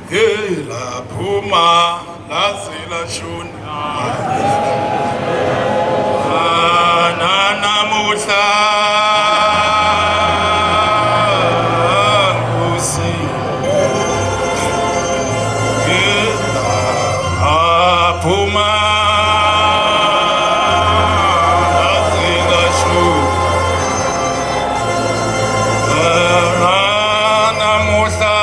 Hey laphuma laze lashona namuhla Nkosi laphuma laze lashona namuhla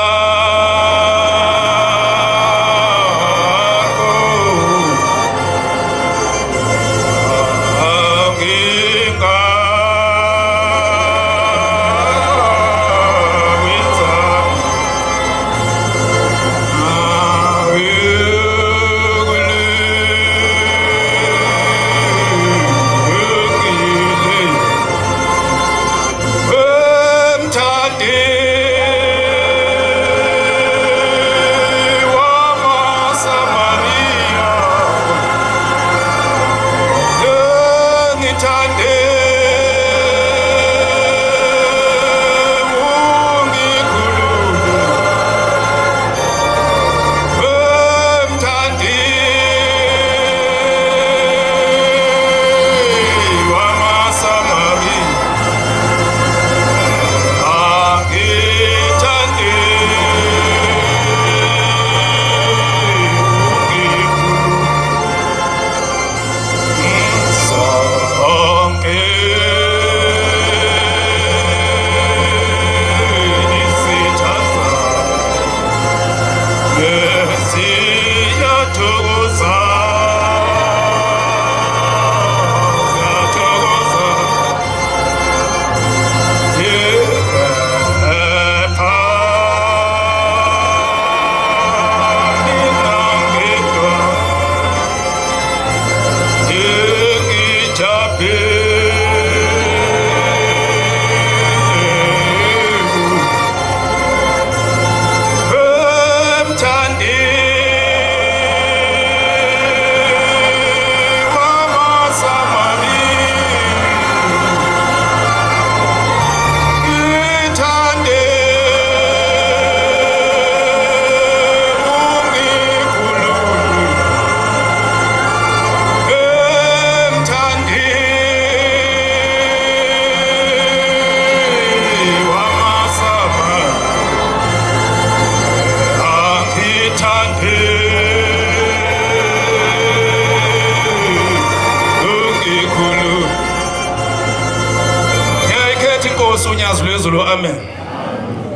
Unyazi lwezulu, amen.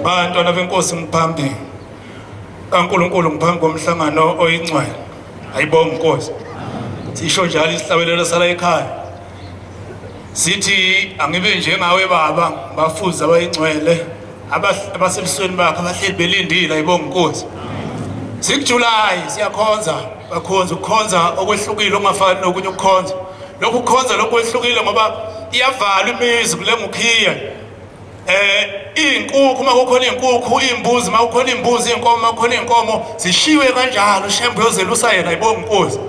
Bantwana benkosi, ngiphambi kaNkulunkulu, ngiphambi komhlangano oyingcwele. Ayibonga inkosi. Sisho njalo isihlabelelo sala ekhaya, sithi angibe njengawe baba, bafuze abayingcwele abasebusweni bakhe abahleli belindile. Ayibonga inkosi. SikuJuly siyakhonza, bakhonza ukukhonza okwehlukile okungafani nokunye ukukhonza. Lokhu kukhonza lokhu kwehlukile ngoba iyavalwa imizi kule ngukhiye. Iy'nkukhu uma kukhona iy'nkukhu, iy'mbuzi uma kukhona iy'mbuzi, iy'nkomo uma kukhona iy'nkomo, zishiwe kanjalo. Ushembe uyozelusa yena. Ayibonga inkosi.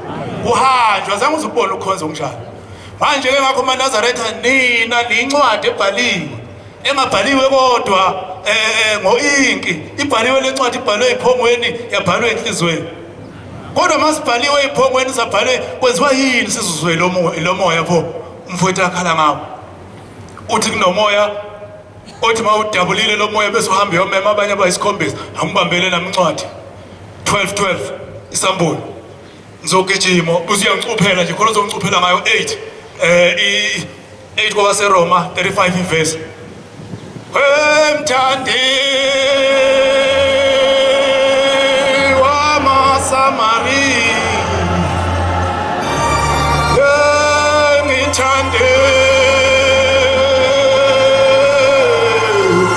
Kuhanjwa zange uze ukubone ukukhonza okunjalo. Manje-ke ngakho maNazaretha, nina niyincwadi ebhaliwe, engabhaliwe kodwa ngo-inki. Ibhaliwe le ncwadi, ibhalwe eyiphongweni, yabhalwe enhliziyweni. Kodwa uma sibhaliwe eyiphongweni, sabhalwe, kwenziwa yini sizuzwe lo moya pho umfowethu akhala ngawo? Uthi kunomoya othi uma udabulile lo moya bese uhamba uyomema abanye abayisikhombisa. Angibambele nami incwadi 12 12 isambulo, ngizogijima usuyangicuphela nje khona, uzongicuphela ngayo 8 i 8 kwabaseRoma 35 ivesi. Emthandi wamaSamariya, ngithande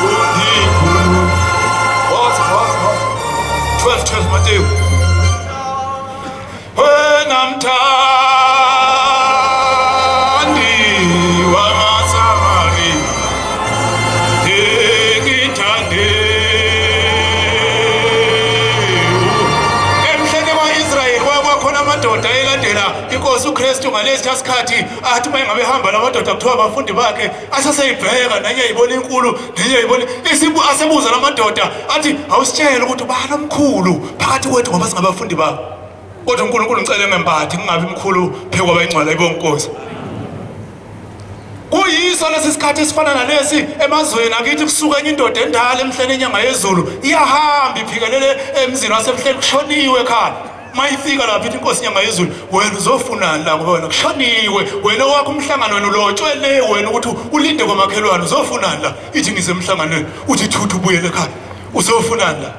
ungikhulu. Woza, woza, woza. 12 12 Mateyu. Wena mthandi wamaSamariya, ngithande. indlela inkosi uKristu ngalesi sikhathi athi uma engabe ehamba lamadoda kuthiwa abafundi bakhe aseseyibheka nenye yibona inkulu nenye yibona isibu asebuza lamadoda athi awusitshele ukuthi ubani omkhulu phakathi kwethu ngoba singabafundi bakho. Kodwa uNkulunkulu ngicela ngembathi ngingabi mkhulu phekwa abayingcwele ayibonkosi. Kuyiso lesi sikhathi esifana nalesi emazweni akithi kusuka enye indoda endala emhleni enyanga yezulu iyahamba iphikelele emzini wasemhleni kushoniwe ekhaya mayifika lapha ithi inkosi inyanga yezulu wena uzofunani la ngoba wena kushoniwe wena owakho umhlangano wena ulotshwe le wena ukuthi ulinde kwamakhelwane uzofunani la ithi ngize emhlanganweni uthi thuthu ubuyele ekhaya uzofunani la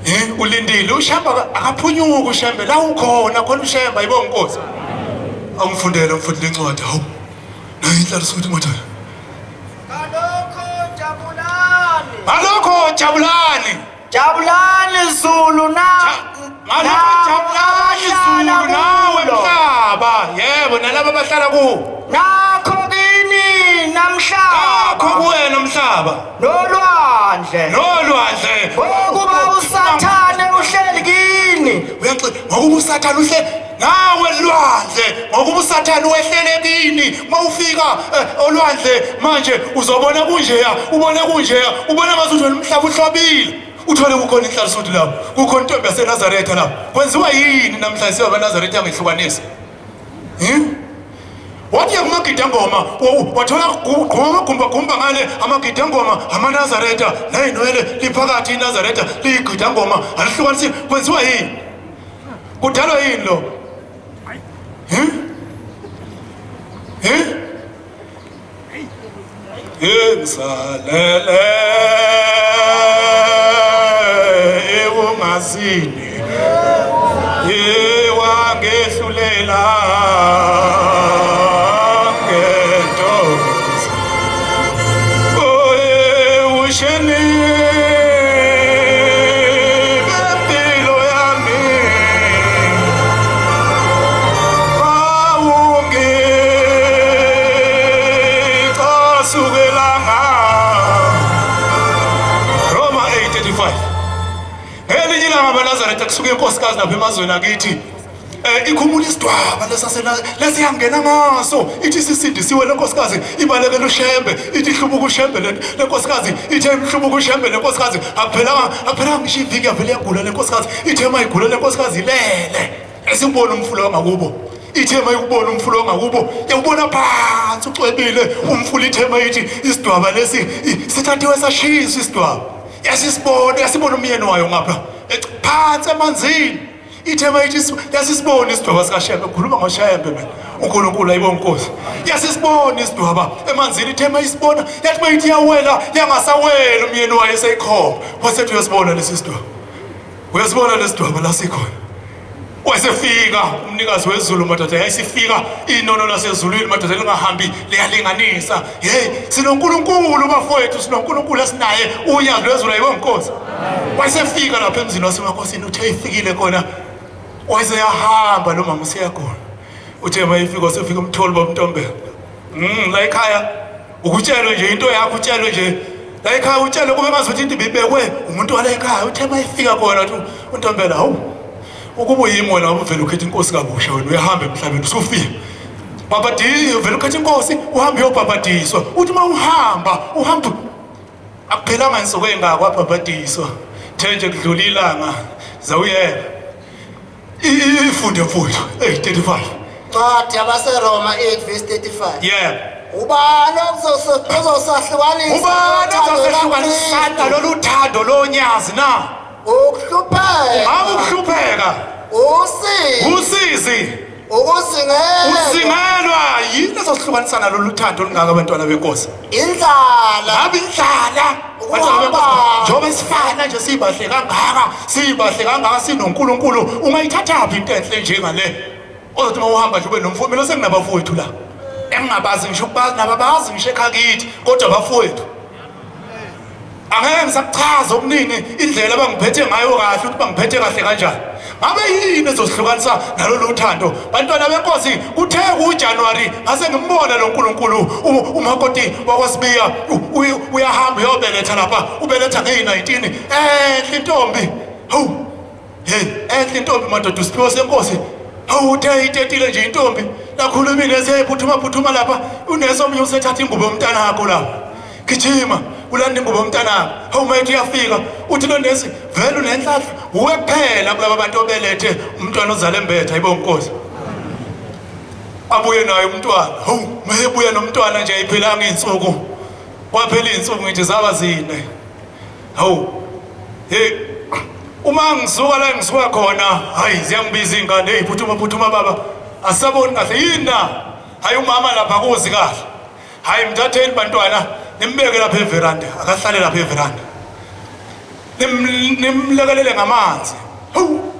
Eh ulindile uShembe akaphunyuki uShembe la ukhona khona uShembe ayibonga inkosi. Awungifundele ngifundele incwadi hawu. Nayi inhlalo sokuthi madoda. Ngalokho jabulani. Ngalokho jabulani. Jabulani Zulu na. Ngalokho jabulani Zulu nawe mhlaba. Yebo nalabo abahlala kuwo. Nakho kini namhlaba. Nakho kuwena mhlaba. Nolwandle. Nolwandle. Ngokuba uSathane uhleli kini. Uyaxi ngokuba uSathane uhleli nawe lwandle ngokuba uSathane wehlele kini mawufika eh, olwandle manje uzobona kunjeya ubone kunjeya ubona ngazuthi wena umhlaba uhlobile uthole kukhona inhlalisuthi lapho kukhona intombi yaseNazaretha lapho kwenziwa yini namhlanje siba abaNazaretha angihlukanisa Hmm? Wathi kumagidangoma wathola gquma amagumbagumba ngale amagidangoma amaNazaretha nayinwele liphakathi iNazaretha liyigidangoma alihlukanisi kwenziwa yini? Kudalwa yini lo? Hmm? Hmm? Ngisalele ewungazini wangehlulela ngentokozo usheni bempilo yami Awungicasukelanga Roma 8:35 Ngelinye ilanga abaNazaretha kusuka inkosikazi lapha emazweni akithi ikhumula isidwaba lesasena lesiyangena ngaso ithi sisindisiwe lenkosikazi ibalekela uShembe ithi ihlubuka uShembe lenkosikazi ithe imhlubuka uShembe lenkosikazi akuphelanga akuphelanga ngisho iviki yavele yagula lenkosikazi ithe mayigula lenkosikazi ilele Esiwubona umfula wangakubo ithe mayikubona umfula wangakubo yawubona phansi ucwebile umfula ithe mayithi isidwaba lesi sithathiwe sashiswa isidwaba yasisibona yasibona umyeni wayo ngapha phansi emanzini ithe mayithi yasisibona isidwaba sikaShembe khuluma ngoShembe mina uNkulunkulu ayibo Nkosi yasisibona isidwaba emanzini ithe mayisibona yathi mayithi yawela yangasawela umyeni wayo eseyikhomba wasethi uyasibona lesi sidwaba Uyasibona lesidwaba la sikhona. Wayesefika umnikazi wezulu madoda, yayisifika inono lasezulwini madoda lingahambi liyalinganisa. Hey, sinoNkulunkulu bafowethu, sinoNkulunkulu esinaye unyazi lwezulu ayibo Nkosi. Wayesefika lapha emzini wasemakhosini, uthe ifikile khona wayeseyahamba lo mama useyagona. Uthe mayifika wasefika umtholi babuntombela. La ekhaya ukutshelwe nje into yakho utshelwe nje la ekhaya utshelwe kube ngazuthi into ibibekwe umuntu wala ekhaya uthe uma efika khona uthi untombela hawu ukuba uyimi wena uvele ukhetha inkosi kabusha wena uyahamba emhlabeni usufika bhabhadiswa uvele ukhetha inkosi uhambe uyobhabhadiswa uthi uma uhamba uhamba akuphelanga insuku ey'ngako wabhabhadiswa the nje kudlula ilanga zawuyeka Ifunde mfowethu. Hey 35. Ncwadi yabaseRoma 8 verse 35. Yebo. Ubani ozosahlukanisa? Ubani ozosahlukanisa lolu thando lonyazi na? Ukuhlupheka. Ngabe ukuhlupheka. Usizi. Usizi. Ukuzingelwa. Ukuzingelwa yini ezosihlukanisa nalolu thando olungaka abantwana benkosi? Indlala. Ngabe indlala. Njengoba sifana nje sibahle kangaka, sibahle kangaka sinoNkulunkulu, ungayithathaphi into enhle njengale? Ozothi uma uhamba nje ube nomfowethu, mina senginabafowethu la. Engingabazi ngisho ukubazi nababazi ngisho ekhaya kithi, kodwa abafowethu. Angeke ngisakuchaza okuningi indlela abangiphethe ngayo kahle ukuthi bangiphethe kahle kanjani. Ngabe yini ezosihlukanisa nalolu thando? Bantwana benkosi, kuthe kuJanuary ngase ngimbona lo Nkulunkulu umakoti wakwaSibiya uyahamba uyobeletha lapha, ubeletha ngeyi-19. Enhle intombi. Hawu. Hey, enhle intombi madoda usiphiwo senkosi. Hawu, uthe itetile nje intombi, lakhuluma inesi, yayiphuthuma phuthuma lapha unesi omunye usethatha ingubo yomntanakho lapha, gijima ulanda ingubo yomntanakho. Hawu, mayethi uyafika uthi lo nesi, vele unenhlahla, wuwe kuphela kulaba bantu obelethe umntwana ozala embethe. Ayibo nkosi, abuye naye umntwana. Hawu, mayebuya nomntwana nje, ayiphilanga iy'nsuku, kwaphela iy'nsuku ngithi zaba zine. Hawu, hey, uma ngisuka la ngisuka khona, hayi, ziyangibiza iy'ngane, hey, phuthuma phuthuma baba, asisaboni kahle yini na? Hayi, umama lapha kuzi kahle. Hayi, mthatheni bantwana, nimbeke lapha everanda, akahlale lapha everanda, nimlekelele ngamanzi. Hawu,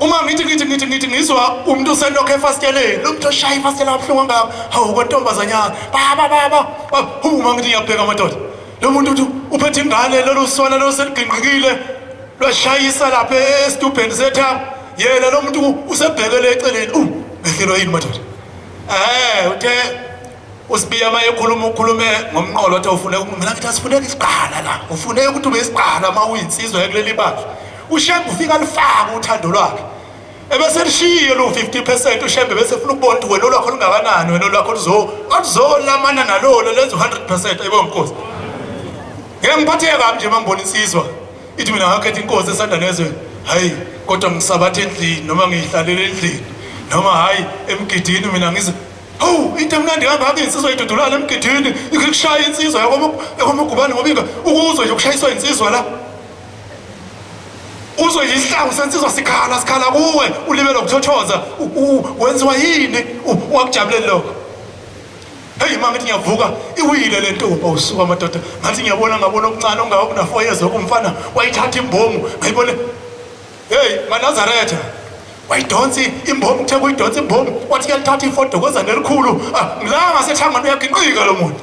uma ngithi ngithi ngithi ngithi ngizwa umuntu uselokhu efasiteleni, lo muntu oshaya ifasitela kabuhlungu kangaka. Hawu, kwantombazanyana, baba baba baba. Uma ngithi ngiyabheka amadoda, lo muntu uthi uphethe ingane, lolu swana lo seliginqikile lwashayisa lapha esitubheni sethanga, yena lo muntu usebhekele eceleni. Ngehlelwa yini madoda? Uthe uSibiya uma ekhuluma ukhulume ngomqolo, wathi ufuneka, mina ngithi asifuneki isiqala la, ufuneka ukuthi ube isiqala uma uyinsizwa yakuleli bandla. UShembe ufika alifake uthando lwakhe ebese lishiye lo 50%. UShembe bese funa ukubona ukuthi wena olwakho lungakanani, wena olwakho luzolamana nalolo lenza 100%. Ayibonga inkosi. Ngeke ngiphatheke kabi nje uma ngibona insizwa ithi mina ngakhetha inkosi esanda nezwe, hayi, kodwa ngisabatha endlini noma ngiyihlalele endlini noma hayi emgidini mina ngize. Hawu, into emnandi kangaka, insizwa idudulana emgidini, ikushaya insizwa yakwamagubane, ngoba inga ukuzwe nje ukushayiswa insizwa la, uzwe nje isihlangu sensizwa sikhala sikhala kuwe, ulibele ukuthothoza, wenziwa yini? Wakujabuleli lokho? Hey, uma ngithi ngiyavuka, iwile le ntombi. Awusuka madoda, ngathi ngiyabona, ngabona okuncane ongako kuna-4 years okumfana, wayithatha imbomu, ngayibona. Hey, maNazaretha, wayidonsa imbomu, kuthe kuyidonsa imbomu, wathi kuyalithatha ifodokozane elikhulu. Ah, ngila ngasethangweni uyaginqika lo muntu.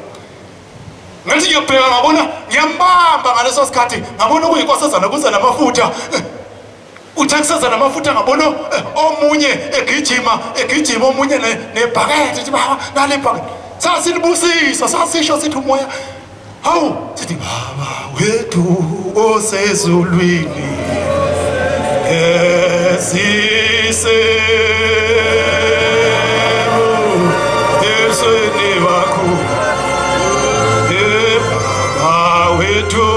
Ngathi ngiyabheka, ngabona ngiyambamba ngaleso sikhathi, ngabona okuyinkosazana kuze namafutha. Uthe kuseza namafutha, ngabona omunye egijima egijima, omunye nebhakede, ethi baba nale bhakede, sasilibusisa, sasisho sithi umoya, hawu, sithi Baba wethu osezulwini ezise ebusweni bakho, Baba wethu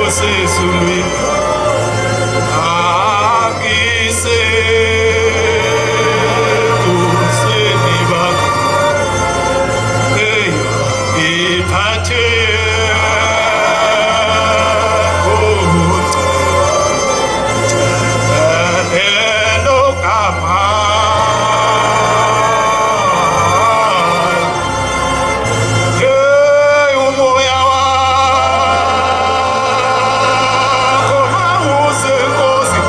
osezulwini, akise ebusweni bakho, hey, iphathe lelo gama. Hey, umoya wakho mawuse Nkosi.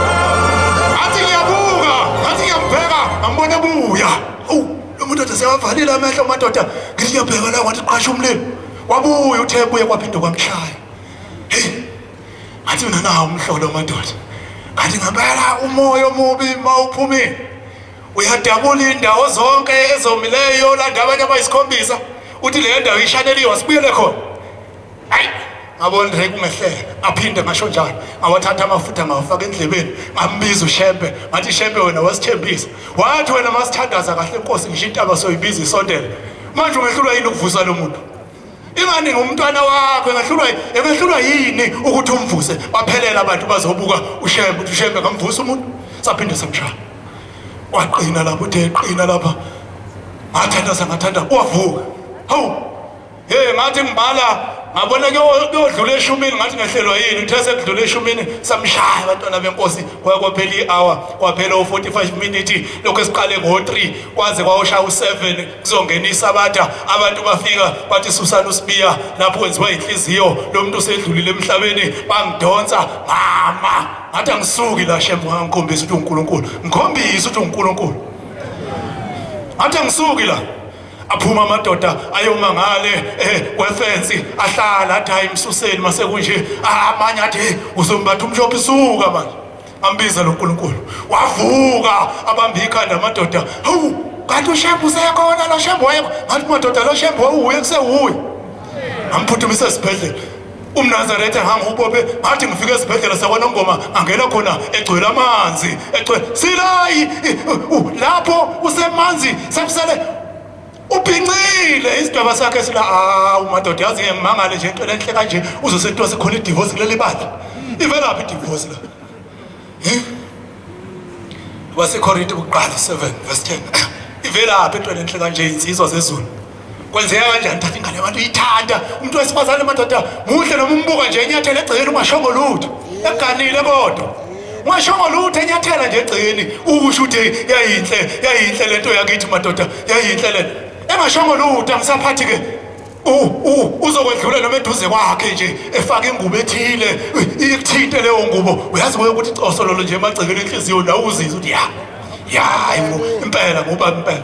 Ngathi ngiyabuka, ngathi ngiyambheka, ngambona ebuya. Awu, lo muntu athi sewavalile amehlo madoda. Ngithi ngiyabheka la, wathi qasha umlilo. Wabuya, uthe ebuya kwaphinde kwamshaya. Hey, ngathi mina nawo umhlolo madoda. Ngathi ngempela umoya omubi mawuphumile uyadabula indawo zonke ezomileyo, landa abanye abayisikhombisa, uthi leyo ndawo ishaneliwe, asibuyele khona. Hayi, ngabona nje kungehlela, ngaphinde ngasho njalo, ngawathatha amafutha ngawafaka endlebeni, ngambiza uShembe, ngathi Shembe, wena wasithembisa, wathi wena masithandaza kahle inkosi, ngisho intaba soyibiza isondele, manje ungehlulwa yini ukuvusa lo muntu? Ingani ngumntwana wakho, engehlulwa yini ukuthi umvuse? Baphelela abantu bazobuka uShembe, ukuthi uShembe ngamvusa umuntu. Saphinde samshaya, waqina lapho, uthe qina lapha, ngathandaza ngathanda, wavuka. Hawu, hey, ngathi ngibala, ngabona kuyodlula eshumini, ngathi ngehlelwa yini? Uthe sekudlula eshumini, samshaya abantwana benkosi, kwaya kwaphela i-hour, kwaphela u-45 minutes, lokhu esiqale ngo-3 kwaze kwayoshaya u-7, kuzongena isabatha. Abantu bafika bathi susana uSibiya lapho, wenziwa inhliziyo, lo muntu usedlulile emhlabeni. Bangidonsa, mama, ngathi angisuki la Shembe ngangikhombisa ukuthi uNkulunkulu, ngikhombisa ukuthi uNkulunkulu. Ngathi angisuki la. Aphuma amadoda ayoma ngale kwefensi, ahlala, athi hayi, msuseni mase kunje. Amanye athi hey, uzombatha umshophi, suka manje. Ambiza lo nkulunkulu, wavuka, abamba ikhanda amadoda. Hawu, kanti uShembe usekhona lo Shembe wayekho. Ngathi madoda, lo Shembe wawuye, kusewuye. Amphuthumisa esibhedlela. UmNazaretha ngangubophe ngathi ngifike esibhedlela sakwaNongoma ngangena khona egcwele amanzi egcwele silayi lapho usemanzi sekusele ubhincile isidweba sakhe sila awu madoda yazi ngimangale nje into enhle kanje uzosethiwa sekhona idivorce kuleli bandla ivelaphi idivorce la. WaseKorinte kuqala 7 verse 10. Ivelaphi into enhle kanje insizwa zezulu? Kwenzeka kanjani thatha ingane yabantu uyithanda umuntu wesifazane madoda muhle noma umbuka nje enyathela egcekeni ungashongo lutho eganile kodwa ungashongo lutho enyathela nje egcekeni usho ukuthi yayinhle yayinhle lento yakithi madoda yayinhle lento engashongo lutho angisaphathi ke uzokwedlula noma eduze kwakhe nje efaka ingubo ethile ikuthinte leyo ngubo uyazi kuye ukuthi cosololo nje emagcekeni enhliziyo nawe uzizwe ukuthi ya ya impela ngoba impela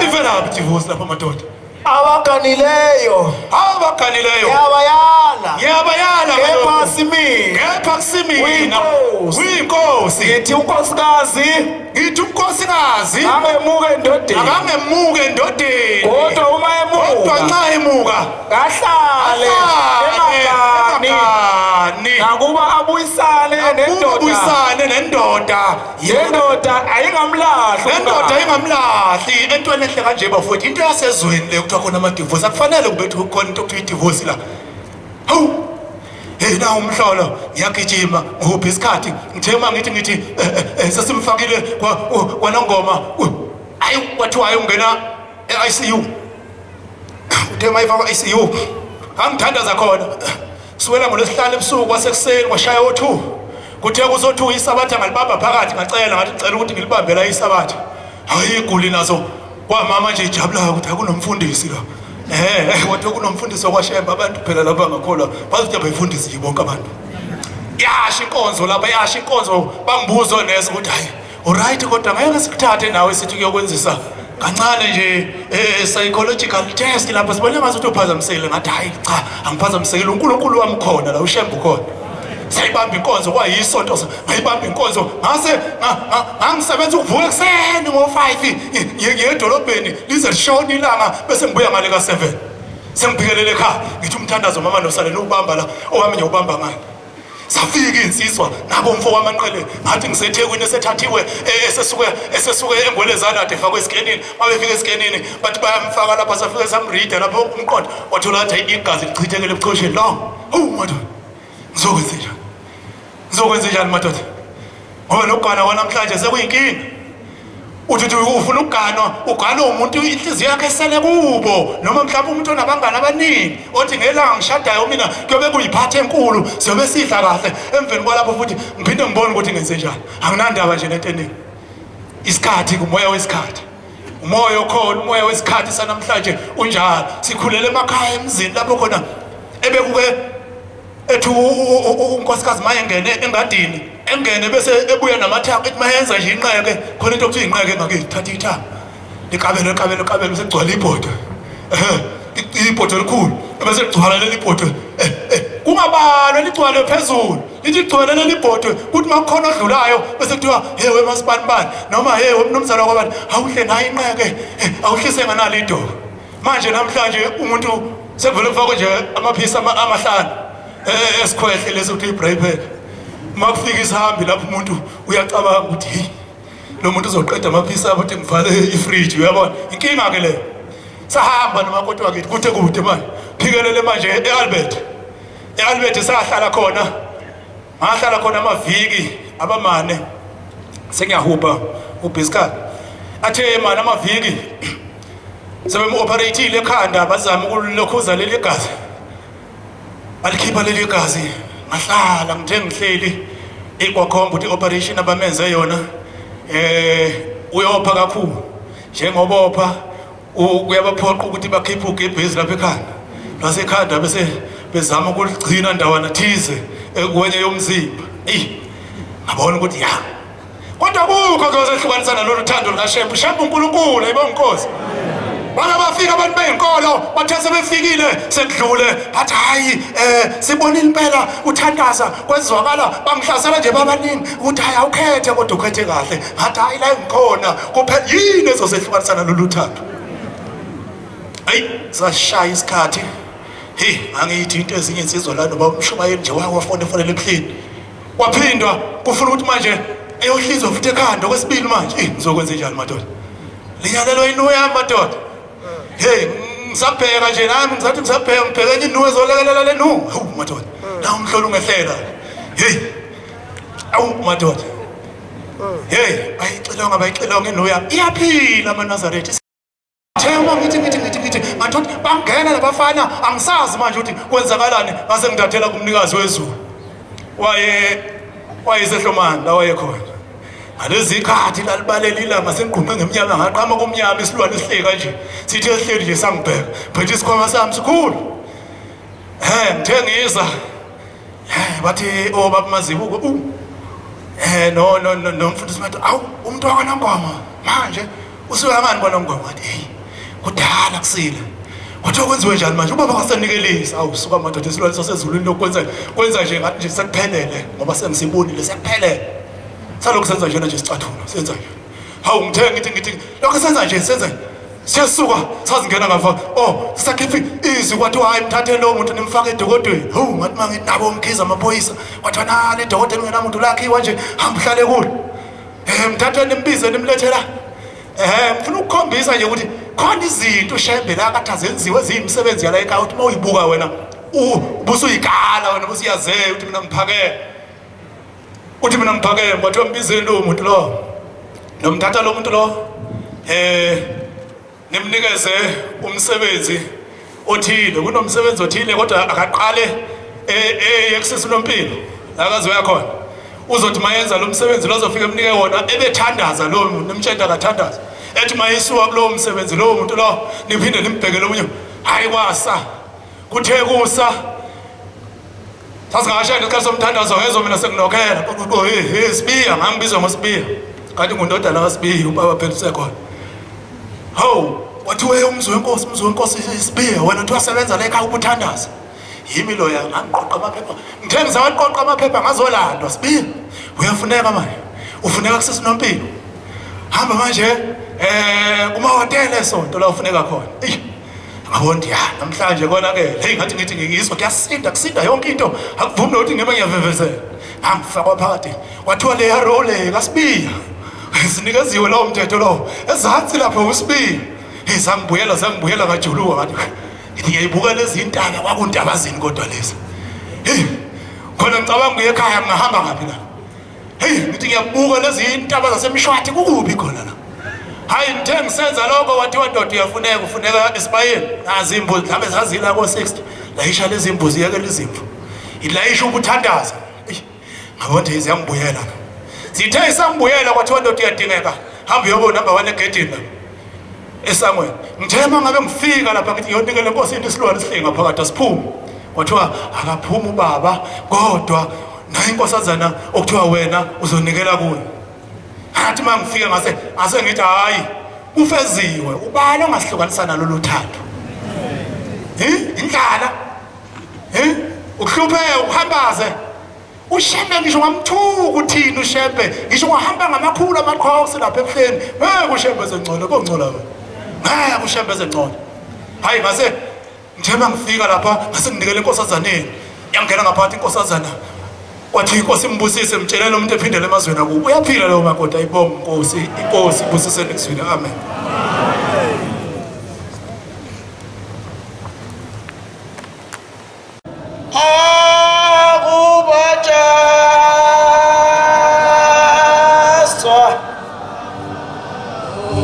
ivelaphi divorce lapha madoda Abaganileyo abaganileyo ngiyabayala ngiyabayala kepha simina kepha kusimina Uyinkosi. uyinkosi ngithi unkosikazi ngithi unkosikazi angemuke endodeni akangemuke endodeni kodwa uma kodwa emuka nxa emuka kahlale engagani engagani nakuba abuyisane nendoda ubuyisane nendoda Lendoda ayingamlahli. Lendoda ayingamlahli entweni enhle kanje bafowethu into yasezweni le kuthiwa khona ama-divorce akufanele kube khona into okuthiwa i-divorce la. Hawu Hey na umhlolo ngiyagijima ngihuphi isikhathi ngithe uma ngithi ngithi eh, eh, eh, sesimfakile kwanongoma ayi kwathiwa hayi ungena e-ICU uthe uma ifakwa ICU ngangithandaza khona Suwela ngolwesihlanu ebusuku kwasekuseni kwashaya o-2 kuthe kuso-2 isabatha ngalibamba phakathi ngacela ngathi ngicela ukuthi ngilibambe la isabatha hayi iguli nazo kwamama nje ijabulayo ukuthi akunomfundisi la eh wathi kunomfundisi okwashemba abantu phela lapha ngakholwa bazi ukuthi abayifundisi nje bonke abantu yasho inkonzo lapha yasho inkonzo bangibuza onesi ukuthi hayi Alright kodwa ngeke sikuthathe nawe sithi kuyokwenzisa kancane nje eh, psychological test lapho sibone ngathi uthi uphazamisekile ngathi hayi cha angiphazamisekile uNkulunkulu wami khona la uShembe ukhona sayibamba inkonzo kwayisonto ngayibamba inkonzo ngase ngangisebenza ukuvuka ekuseni ngo-5 ngiye edolobheni lize lishone ilanga bese ngibuya ngale ka-7 sengiphikelele ekhaya ngithi umthandazo mama nosalele ukubamba la owami ngiyawubamba ngani safika insizwa nabo mfo wamanqele ngathi ngisethekwini esethathiwe e, esesuke esesuke engwelezana ade efakwe esikenini mabefika esikenini bathi bayamfaka lapha safike samrida lapho umqondo wathola athi igazi lichithekele ebuchosheni lo hawu madoda ngizokwenze njani ngizokwenze njani madoda ngoba nokugana kwanamhlanje sekuyinkinga uthi uthi ufuna ukuganwa uganwa umuntu inhliziyo yakhe esele kubo noma mhlawumbe umuntu onabangani abaningi othi ngelanga ngishadayo mina kuyobe kuyiphatha enkulu siyobe sidla kahle emveni kwalapho futhi ngiphinde ngibone ukuthi ngenze njani anginandaba nje nento eningi isikhathi kumoya wesikhathi umoya okhona umoya wesikhathi sanamhlanje unjalo sikhulele emakhaya emzini lapho khona ebekuke ethi unkosikazi mayengene engadini engene bese ebuya namathanga ethi mayenza nje inqeke khona into okuthiwa inqeke ngakithi thatha ithanga liqabele liqabele liqabele sekugcwala ibhodo ibhodo elikhulu bese ligcwala leli bhodo eh, eh, kungabalwa ligcwale phezulu lithi ligcwele leli bhodo kuthi uma kukhona odlulayo bese kuthiwa he we masibanibani noma he wemnumzane wakwabani awuhle nayo inqeke eh, awuhlise nganalo idolo manje namhlanje umuntu sekuvele kufakwe nje amaphisi amahlanu eh, eh, esikhwehle lesi ukuthi i-break uma kufika isihambi lapho umuntu uyacabanga ukuthi hey lo muntu uzoqeda amaphisi abo ukuthi ngivale ifriji uyabona inkinga ke leyo sahamba nomakoti wakithi kude kude manje phikelele manje e-albert e-albert sahlala khona ngahlala khona amaviki abamane sengiyahubha ubhisikali athe mani amaviki sebemu-operathile ekhanda bazama ukulokhuza leli gazi balikhipha leli gazi ngahlala ngithe ngihleli ikwakhomba ukuthi i-operation abamenze yona eh uyopha kakhulu njengoba opha kuyabaphoqa ukuthi bakhiphe ugebhezi lapha ekhanda lwasekhanda bese bezama ukuligcina ndawana thize ekwenye yomzimba eyi ngabona ukuthi ya kodwa kukho kuzehlukanisa nalolu thando lukashembe ushembe unkulunkulu ayibonga inkosi Bake bafika abantu beyinkolo bathe sebefikile sekudlule bathi hayi eh sibonile impela uthandaza kwezwakala bangihlasela nje babaningi ukuthi hayi awukhethe kodwa ukhethe kahle ngathi hayi la ngikhona kuphela yini ezosehlukanisa nalolu thando ayi sashaya isikhathi. Hey, ngangiyithi into ezinye insizwa la noba umshumayeli nje wake wafona efonela ebuhleni. Waphindwa kufuna ukuthi manje eyohlizwa futhi ekhanda okwesibili manje. Eh, ngizokwenza njani madoda? Linyalelwa inu yami madoda. Hey, ngisabheka nje nami ngisathi ngisabheka ngibheka enye inu ezolekelela le nu. Hawu madoda. Na umhlolo ungehlela. Hey. Awu madoda. Hey, bayixilonga bayixilonga inu yami. Iyaphila amaNazaretha. Thema ngithi ngithi ngithi ngithi ngathi bangena labafana angisazi manje ukuthi kwenzakalani ngase ngithathela kumnikazi wezulu. Waye wayesehlomani la wayekhona. Ngalezi khathi lalibalela ilanga sengigqunqe ngemnyama ngaqhama kumnyama isilwane esihleka nje. Sithe esihleli nje sangibheka. Phethe isikhwama sami sikhulu. He ngithe ngiza. He bathi oh baba Mazibuko u eh no no no no mfundisi bathi awu umuntu wakwaNongoma manje usuka ngani kwaNongoma ngathi hey kudala kusile kwathiwa kwenziwe njani manje ubaba wasenikelisa awu suka madoda isilwane sasezulwini lokwenza kwenza nje ngathi nje sekuphelele ngoba sengisibonile sekuphelele salokhu senza njena nje sicathulo senza nje hawu ngithe ngithi ngithi lokho senza nje senza siyasuka sazingena ngafa oh sisakhipha izwi kwathiwa hayi mthathe lowo muntu nimfake edokodweni hawu ngathi mangithi nabo ngikhiza amaphoyisa kwathiwa nale edokodweni ngenamuntu lakhiwa nje hamba uhlale kulo eh mthathe nimbize nimlethe la eh ngifuna ukukhombisa nje ukuthi khona izinto ushembe la kathi azenziwe eziyimisebenzi yala ekhaya uthi uma uyibuka wena ubusuyikala wena ubusuyazeka ukuthi mina ngiphakele uthi mina ngiphakeme kwathiwa mbizeni lowo muntu lo nomthatha lo muntu lo eh nimnikeze umsebenzi othile kunomsebenzi othile kodwa akaqale eye kusisi nompilo akaze uyakhona uzothi mayenza lo msebenzi lozofika emnike wona ebethandaza lowo muntu nimtshela akathandaza ethi mayisuka kulowo msebenzi lowo muntu lo niphinde nimbhekele omunye hayi kwasa kuthe kusa sasingakashaya isikhathi somthandazo ngezwa mina senginokhela hey Sibiya ngangibizwa ngoSibiya kanti ngundodana kaSibiya ubaba phela usekhona hawu wathi we umzi wenkosi umzi wenkosi Sibiya wena uthi wasebenza la ekhaya ubuthandaza yimi loya ngangiqoqa amaphepha ngithe ngisawaqoqa amaphepha ngazolandwa Sibiya uyafuneka manje ufuneka kusesinompilo hamba manje eh kumahhotela esonto la ufuneka khona Ngabona ya namhlanje kona ke hey ngathi ngithi ngiyizwa kuyasinda kusinda yonke into akuvumi nokuthi ngeke ngiyavevezela ngangifakwa phakathi kwathiwa leya role kaSibiya sinikeziwe lowo mthetho lowo ezansi lapho uSibiya hey sangibuyela sangibuyela ngajuluka ngathi ngithi ngiyayibuka lezi intaba kwakuntabazini kodwa lezi hey khona ngicabanga uye ekhaya ngingahamba ngaphi la Hey ngithi ngiyabuka lezi intaba zasemshwathi kukubi khona la. Hayi ngithe ngisenza lokho wathiwa ndoda uyafuneka ufuneka esibayeni. Nazi imbuzi mhlawumbe zazila ko 60. Layisha lezi imbuzi yekela izimvu. Ilayisha ukuthandaza. Ngabona ukuthi ziyangibuyela. Zithe isangibuyela kwathiwa ndoda uyadingeka. Hamba uyobo number 1 egedini la. Esangweni. Ngithe uma ngabe ngifika lapha ngithi ngiyonikela inkosi into isilwane sihlinga phakathi asiphume. Kwathiwa akaphumi ubaba kodwa naye inkosazana okuthiwa wena uzonikela kuyo. Ngathi uma ngifika ngase ngase ngithi hayi kufeziwe ubani ongasihlukanisa nalolu thando. Hi indlala. Hi ukuhlupheka ukuhambaze. uShembe ngisho ngamthuka uthini uShembe ngisho wahamba ngamakhulu amaqhosi lapha ebuhleni ngeke uShembe ezengcono kongcola wena ngeke uShembe ezengcono hayi ngase njengoba ngifika lapha ngase nginikele inkosazaneni yangena ngaphakathi inkosazana wathi inkosi imbusise mtshelele umuntu ephindele emazweni akubo uyaphila lowo makoti ayibonga inkosi inkosi ibusise nezwini amen. Akubatshazwa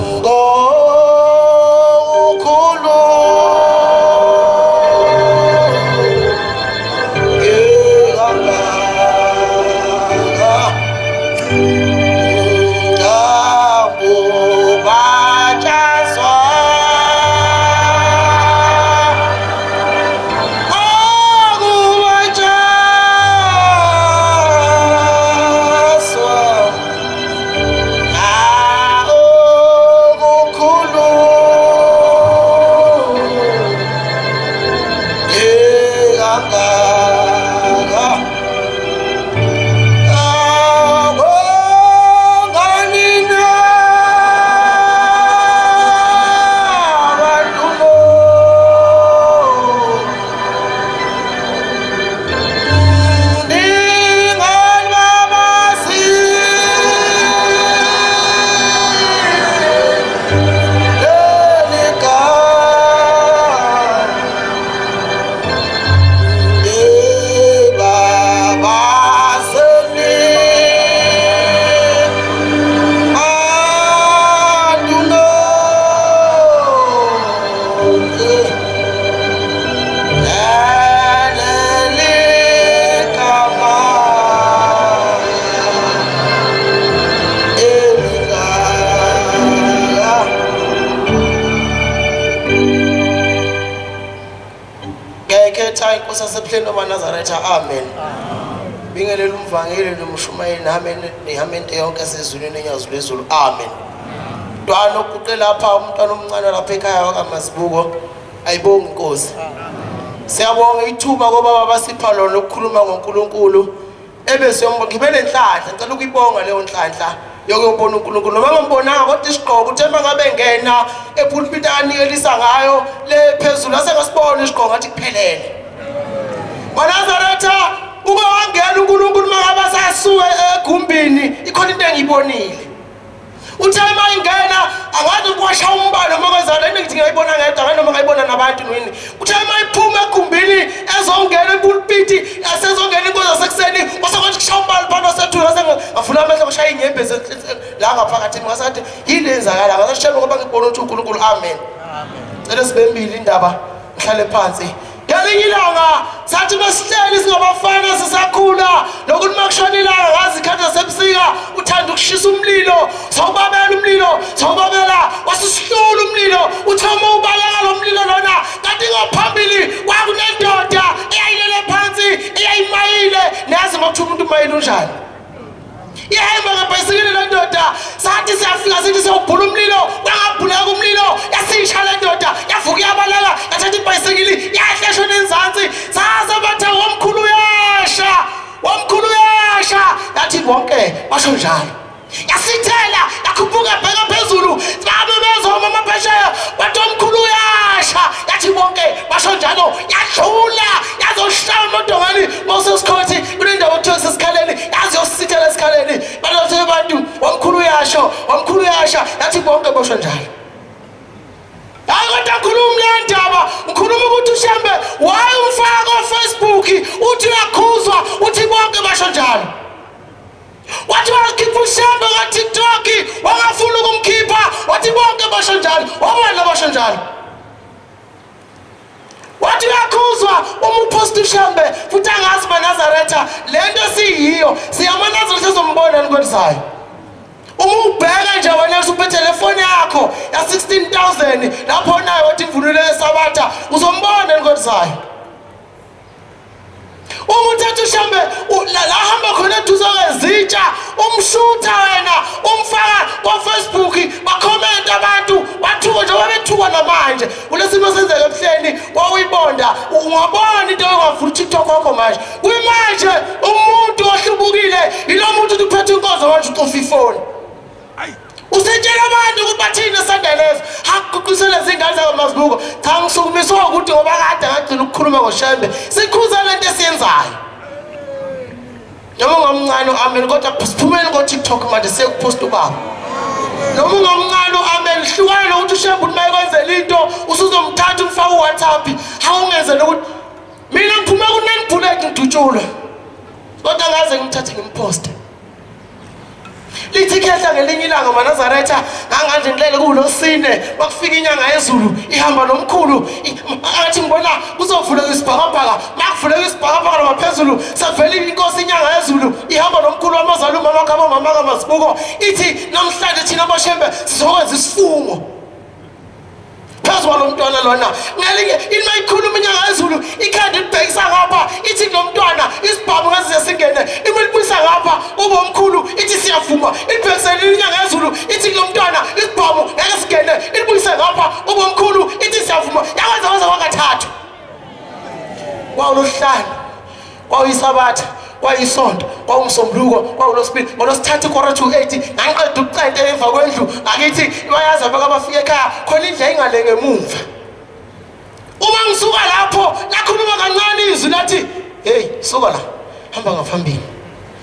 ngokukhulu kangaka ngakubatshazwa. Nkosi yasebuhleni bamaNazaretha, amen. Bingelela umvangeli nomshumayeli nami nehamente yonke esezulwini enyazi lwezulu, amen. Mntwana oguqe lapha, umntwana omncane lapha ekhaya wakaMazibuko, ayibongi inkosi. Siyabonga ithuba kobaba basipha lona ukukhuluma ngoNkulunkulu. Ebese ngibe nenhlanhla, ngicela ukuyibonga leyo nhlanhla yokuyobona uNkulunkulu. Noma ngambonanga kodwa isigqoko uthe mangabe ngena epulpit anikelisa ngayo le phezulu ase ngasibona isigqoko ngathi kuphelele. MaNazaretha uke wangena uNkulunkulu mangabe asasuke egumbini ikhona into engiyibonile. Uthe uma ingena angazi kwasha umbalo uma kwenzakala into ngithi ngiyayibona ngedwa ngani noma ngayibona nabantu nini. Uthe uma iphuma egumbini ezongena epulpiti esezongena inkonzo yasekuseni kwase kwathi kushaya umbalo phansi wasethula ngase ngavula amehlo kushaya inyembezi la ngaphakathi ngasathi yini enzakala ngasashela ngoba ngibona ukuthi uNkulunkulu amen. Cela sibembili indaba ngihlale phansi. Ngelinye ilanga sathi besihleli singabafana sisakhula nokuthi uma kushona ilanga ngazi ikhathi zasebusika uthanda ukushisa umlilo sawubabela umlilo sawubabela wasusihlula umlilo uthe uma ubaleka lo mlilo lona kanti ngophambili kwakunendoda eyayilele phansi eyayimayile niyazi uma kuthiwa umuntu umayile unjani Ihamba ngebhayisikili le ndoda sathi siyafika sithi siyawubhula umlilo wangabhuleka umlilo yasisha le ndoda yavuka iyabaleka yathatha ibhayisikili yahla eshona enzansi saze bathe womkhulu uyasha womkhulu uyasha yathi bonke basho njalo yasithela yakhuphuka bheka phezulu babe bezwa omama phesheya wathi omkhulu uyasha yathi bonke basho njalo yadlula yazoshaya emodongeni mawusesikhothi kunendawo okuthiwa sesikhaleni yazi yosithela esikhaleni balothe abantu wamkhulu uyasho wamkhulu uyasha yathi bonke bosho njalo hayi kodwa ngikhuluma le ndaba ngikhuluma ukuthi ushembe waye umfaka kofacebook uthi uyakhuzwa uthi bonke basho njalo wathi wakhipha ushembe katiktok wangafuni ukumkhipha wathi bonke basho njalo wabona basho njalo wathi uyakhuzwa uma uphosta ushembe futhi angazi manazaretha le nto siyiyo siyamanazaretha ezombona nikwelizayo uma ubheka nje wena usuphethe le foni yakho ya-16000 lapho nayo wathi imvunulo yesabatha uzombona nikwelizayo Uma uthatha uShembe la hamba khona eduze kwezitsha umshutha wena umfaka kwa-Facebook bakhomenta abantu bathuka njengoba bethukwa namanje kulesimo senzeka ebuhleni wawuyibonda ungabona into ongavula uTikTok wakho manje kuyimanje umuntu ohlubukile yilo muntu uthi uphethe inkonzo manje ucofa ifoni Usetshela abantu ukuthi bathini esandeleza. Hakuqisele izingane zakwaMazibuko. Cha ngisukumiswa ukuthi ngoba kade ngagcina ukukhuluma ngoShembe. Sikhuza lento esiyenzayo. Noma ungamncane u-amen kodwa siphumeni ko-TikTok manje siye kuphosta ubaba. Noma ungamncane u-amen hlukana nokuthi uShembe uthi mayekwenzela into usuzomthatha umfake uWhatsApp. Hawungenzela ukuthi mina ngiphume ku-nine bullet ngidutshulwe. Kodwa ngaze ngimthathe ngimposte. Lithi ikhehla ngelinye ilanga maNazaretha nganganje ngilele kuwulosine kwakufika inyanga yezulu ihamba nomkhulu athi ngibona kuzovuleka isibhakabhaka makuvuleka isibhakabhaka noma phezulu savela inkosi inyanga yezulu ihamba nomkhulu wamazala umama kabo mama kaMazibuko ithi namhlanje thina boshembe sizokwenza isifungo phezu kwalo mntwana lona ngelinye into ikhuluma inyanga yezulu ikhanda ilibhekisa ngapha ithi kulo mntwana isibhamu ngesize singene ima ilibuyisa ngapha ubomkhulu ithi siyavuma ilibhekisele inyanga yezulu ithi kulo mntwana isibhamu ngeke singene ilibuyise ngapha ubomkhulu ithi siyavuma yakwenza kwaze kwakathathu kwawuluhlanu Kwakuyisabatha, kwayisonto, kwawumsombuluko, kwawulosibili, ngolwesithathu ikora to 8 ngangiqeda ukucenta emva kwendlu ngakithi bayazi abake abafika ekhaya khona indlu yayingale ngemumva. Uma ngisuka lapho lakhuluma kancane izwi lathi hey suka la hamba ngaphambili.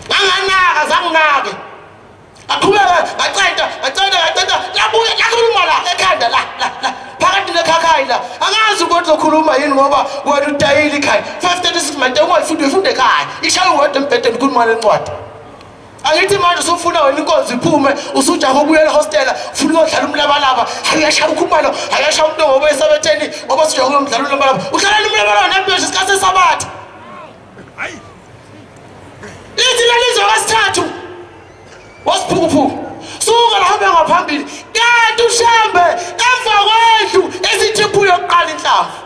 Nganganaka zanginake. Aqhubeka ngaceda ngaceda ngaceda labuya lakhuluma la ekhanda la la la phakathi nekhakhayi la angazi ukuthi uzokhuluma yini ngoba wena udayile ikhaya 536 manje ungayifundi uyifunde ekhaya ishaye uwedwa embhedeni khuluma le ncwadi angithi manje usufuna wena inkonzo iphume usujaha ubuyela ehostela ufuna ukuyodlala umlabalaba ayashaya ukhumalo ayashaya umuntu ngoba esabetheni ngoba usujaha ukuyomdlala umlabalaba udlalela umlabalaba nabeshe isikhathi sesabatha lithi lalizwe kwesithathu wasiphukuphuku suka lahambe ngaphambili kanti ushembe emva kwendlu esithiphu yokuqala inhlamvu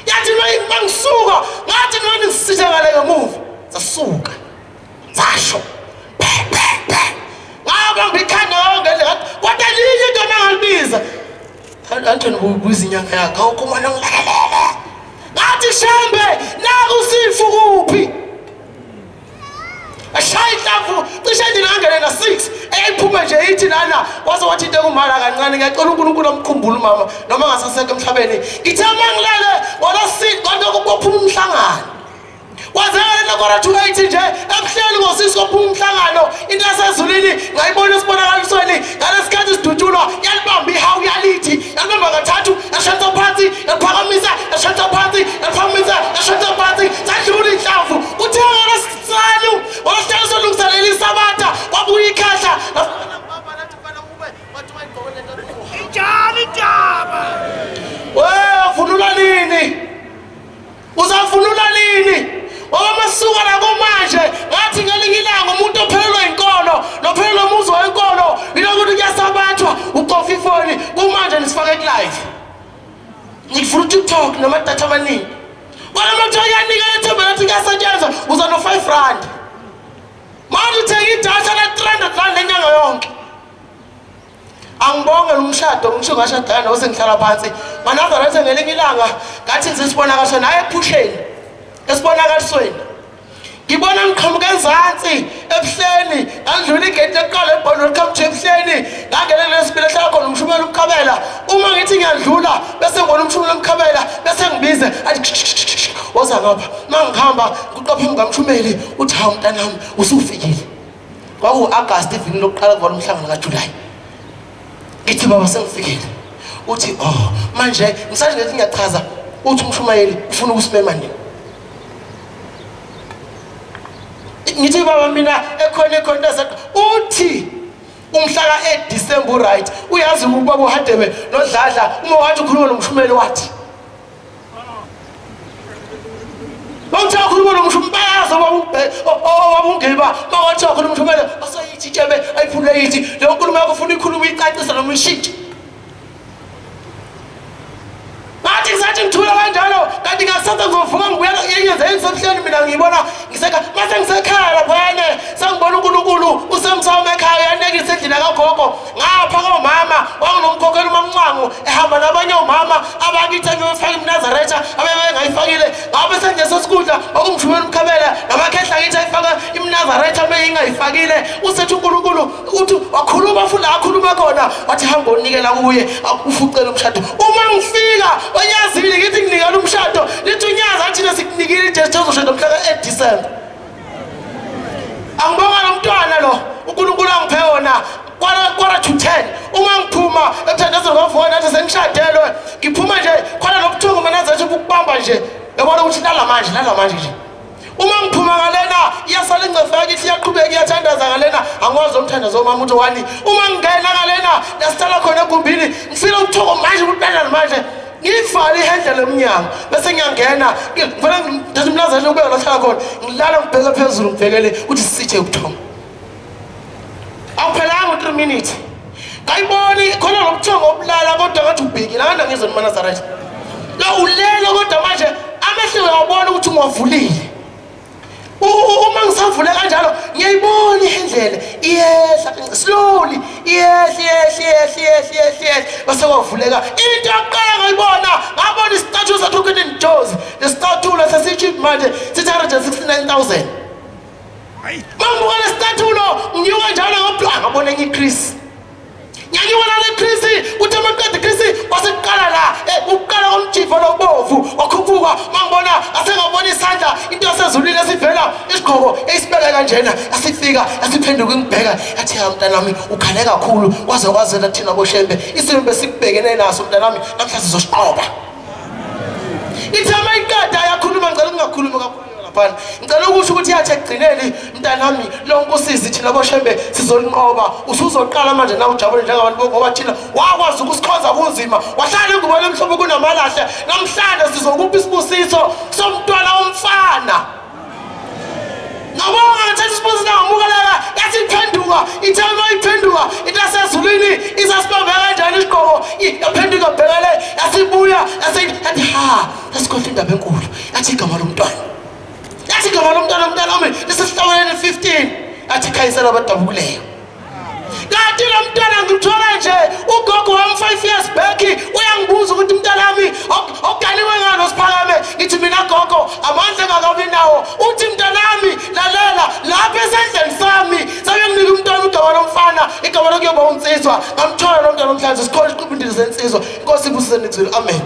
yathi Mangisuka ngathi ngani ngisithe ngale ngemuva, sasuka sasho phe phe phe, ngabamba ikhanda ngendlela ngathi kodwa linye into mangalibiza Anthony buyibuza inyanga yakhe awukhumana ngilalele ngathi shembe naku sifu kuphi ashaya inhlamvu cishe nje ngangene na 6 eyayiphume nje ithi lana waze wathi into ekumala kancane. Ngiyacela uNkulunkulu amkhumbule umama noma ngasasekho emhlabeni. Ngithe mangilele wona si kodwa kuphuma umhlangano kwazeka lento kora 280 nje ebuhleli ngosisi kophuma umhlangano. Into yasezulwini ngayibona esibonakalisweni ngalesikhathi sidutshulwa, yalibamba ihawu, yalithi yalibamba kathathu, yashonisa phansi, yaliphakamisa, yashonisa phansi, yaliphakamisa, yashonisa phansi, sadlula inhlamvu. Kuthe ngolwesihlanu, ngolwesihlanu solungiselela isabatha, kwabuya ikhehla. Injalo indaba. We, vunula nini? Uzavunula nini? Ngoba masuka la kumanje ngathi ngelinye ilanga umuntu ophelelwe inkolo nophelelwe umuzi wenkolo yilokuthi kuyasabathwa ucofa ifoni kumanje nisifake ku-live, ngifuna uTikTok namadatha amaningi. Kwala makuthiwa kuyanikela ethemba lathi kuyasetshenzwa, uza no-5 rand, manje uthenga idatha la-300 rand lenyanga yonke. Angibonge umshado, ngisho ngashadana no sengihlala phansi maNazaretha. Ngelinye ilanga ngathi ngisibonakaliswa naye ephusheni, esibonakalisweni ngibona ngiqhamuka enzansi ebuhleni, ngandlula igate lokuqala ebhono liqhamuka ebuhleni, ngangena lesibili ehlala khona umshumela umkhabela. Uma ngithi ngiyandlula bese ngibona umshumela umkhabela, bese ngibize athi, "Woza ngapha." Uma ngihamba kuqapha ngamshumeli, uthi, "Hawu mntanami, usufikile." Kwaku-Agasti, iviki lokuqala kuvala umhlangano kaJulayi. Ngithi, "Baba, sengifikile." Uthi, "Oh, manje ngisathi ngithi ngiyachaza." Uthi, "Umshumayeli ufuna ukusimema nini?" Ngithi, "Baba, mina ekhona ekhona into." Uthi, "Umhla ka-8 December, right?" Uyazi ubaba uHadebe noDladla, uma wathi ukhuluma nomshumeli, wathi bawuthi akhuluma nomshumeli, bayazi owabungiba. Bawathi akhuluma umshumeli asayithi itshebe ayiphule, yithi leyo nkulumo yakho ufuna ikhulume, iyicacise noma ishintshe. Ngathi ngisathi ngithula kanjalo, kanti ngakusasa ngizovuka ngibuyela enyenzeni ngisebuhleni. Mina ngiyibona ngiseka mase ngisekhaya laphayane, sengibona uNkulunkulu usemsamo ekhaya, uyanekisa endlini kagogo ngapha komama wanginomkhokhelo uMamncwangu, ehamba nabanye omama abakithi abebefaka iMnazaretha abebengayifakile. Ngabe sengineso sikudla okumshumela umkhabela namakhehla kithi ayifaka iMnazaretha meyingayifakile. Usethi uNkulunkulu uthi wakhuluma futhi la akhuluma khona, wathi, "Hamba onikela kuye ufucela umshado." Uma ngifika onyazini ngithi nginikela umshado, lithi unyazi athina sikunikile ijesu, uzoshada mhla ka-8 December. Angibonga lo mntwana lo uNkulunkulu angiphe wona. 9:45 uma ngiphuma emthandazweni kwavuka nathi sengishadelwe, ngiphuma nje khona nobuthungu manazathi bukubamba nje, yabona ukuthi lala manje, lala manje nje. Uma ngiphuma ngalena iyasala ingcefe yakithi, iyaqhubeka iyathandaza ngalena, angikwazi umthandazo womama uthi wani. Uma ngingena ngalena lasithala khona egumbini, ngifile ubuthongo manje ukuthi lala manje, ngiyivale ihandle lomnyango bese ngiyangena, ngivele ngithatha umlazane ubeke la hlala khona, ngilala ngibheke phezulu, ngibhekele ukuthi sisithe ubuthongo. Awuphelanga u-3 minutes, kayiboni khona lo buthongo obulala, kodwa ngathi ubhekile akana ngizwe nimaNazaretha lo ulele, kodwa manje amehlo uyawabona ukuthi ungiwavulile. Uma ngisavule kanjalo ngiyayibona indlela iyehla slowly, iyehla, iyehla, iyehla, iyehla, iyehla, iyehla, bese kwavuleka. Into yokuqala ngayibona, ngabona isicathulo saThukini Jozi. Lesicathulo sesicheap manje, sithi 169 000. Mangibuka lesicathulo nginyuka njalo ngobla, ngabona enye iChris, ngiyanyuka nale Chris. Kuthi amaqeda Chris kwasekuqala la ukuqala komjivo lobovu wakhuphuka. Mangibona asengabona isandla, into yasezulwini esivela, isigqoko esibeka kanjena, asifika asiphenduka ingibheka, yathi, "Ya mntanami, ukhale kakhulu kwaze kwazela thina boShembe. Isimo besikubhekene naso mntanami, namhla sizosiqoba." Ithi amayiqeda ayakhuluma, ngicela ukungakhulumi kakhulu laphana, ngicela ukusho ukuthi yathi ekugcineni, "Mntanami, lonke usizi thina boShembe sizolinqoba. Usuzoqala manje na ujabule njengabantu, ngoba thina wakwazi ukusikhonza kunzima, wahlala ingubo lemhlophe kunamalahle. Namhlanje sizokupha isibusiso somntwana womfana." Ngabonga, ngathatha isibusiso, ngamukeleka. Yathi iphenduka, ithe uma iphenduka into yasezulwini isasibambe kanjani isigqoko, yaphenduka bhekele. Yasibuya yase yathi ha, yasikhohlwa indaba enkulu. Yathi igama lomntwana. Yathi igama lomntwana mntwana wami lisesihlabeleni 15. Yathi khayisela abadabukileyo. Kanti lo mntwana ngimthola nje ugogo wami 5 years back uyangibuza ukuthi mntanami oganiwe ngani osiphakame ngithi mina gogo amandla engakabi nawo uthi mntanami lalela lapha esandleni sami sebenginika umntwana igama lomfana igama lokuyoba unsizwa ngamthola lo mntwana omhlanzi sikhona isiqubindini sensizwa inkosi ibusise nizwile amen.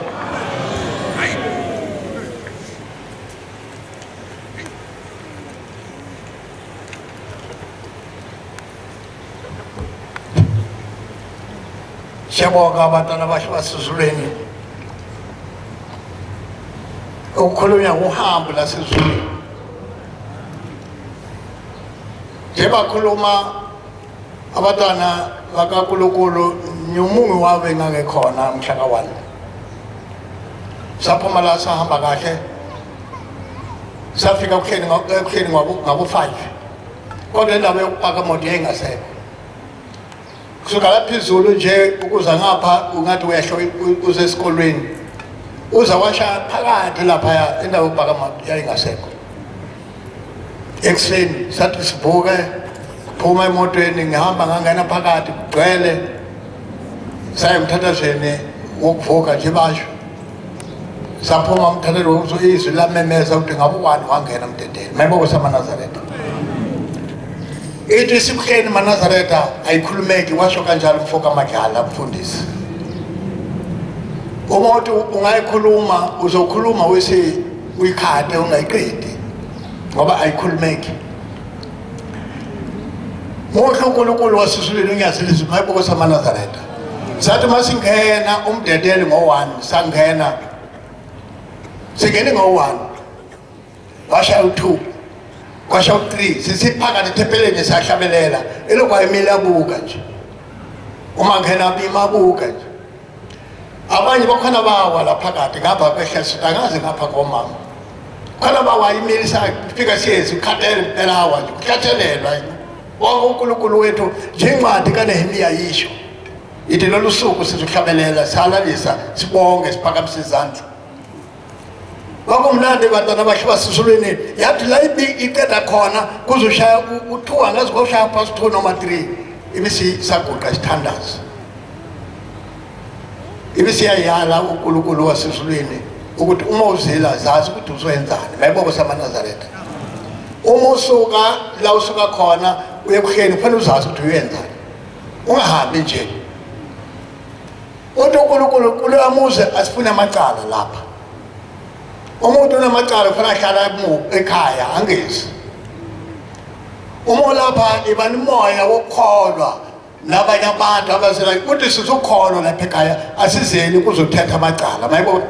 Siyabonga abantwana abasha basezulwini. Ukukhulunywa ngohambo lasezulwini. Njengoba khuluma abantwana bakaNkulunkulu nyumungi wabo engangekhona mhla ka-1. Saphuma la sahamba kahle. Safika kuhleni ekuhleni ngabo-5. Kodwa indaba yokupaka imoto yayingasekho. Kusuka lapha izulu nje ukuza ngapha ungathi uyehla uze esikolweni. Uza washaya phakathi laphaya indawo yokupaka imoto yayingasekho. Ekuseni sathi sivuke phuma emotweni ngihamba ngangena phakathi kugcwele saya emthandazweni wokuvuka nje basho saphuma umthandazweni wokuthi izwi lamemeza ukuthi ngabe ubani wangena mdedele mayiboko samanazaretha ithi isibuhleni manazaretha ayikhulumeki washo kanjalo umfo kamadlala mfundisi uma uthi ungayikhuluma uzokhuluma wesi uyikhade ungayiqedi ngoba ayikhulumeki muhle uNkulunkulu wasizulwini unyazi lizwi mayibuko samanazaretha sathi uma singena umdedeli ngo-one sangena singene ngo-one kwashaya u-two kwasha u-three sisiphakathi ethempeleni sahlabelela elokhu ayemile abuka nje uma ngena bima abuka nje abanye bakhona bawa la phakathi ngapha kwehla angazi ngapha komama khona bawa imilisa fika siyezi ukhathele impela awa nje kuhlatshelelwa wonke uNkulunkulu wethu njengoncwadi kaNehemiya yisho ithi lolu suku sizohlabelela sihalalisa sibonge siphakamise izandla kwakumnandi bantwana abahle basesulwini yathi la iqeda khona kuzoshaya u-two angazi koshaya past two noma three ibisisaguqa isithandazo ibisiyayala uNkulunkulu wasezulwini ukuthi uma uzila zazi ukuthi uzoyenzani mayiboko samanazaretha uma usuka la usuka khona uye kuhleni kufanele uzazi ukuthi uyenzani ungahambi nje Uthi uNkulunkulu kuloyamuzi asifune amacala lapha. Umuntu unamacala kufanele ahlala ekhaya angezi. Uma ulapha iba nomoya wokukholwa nabanye abantu abazela ukuthi sizukholwa lapha ekhaya asizeli kuzothetha amacala mayibo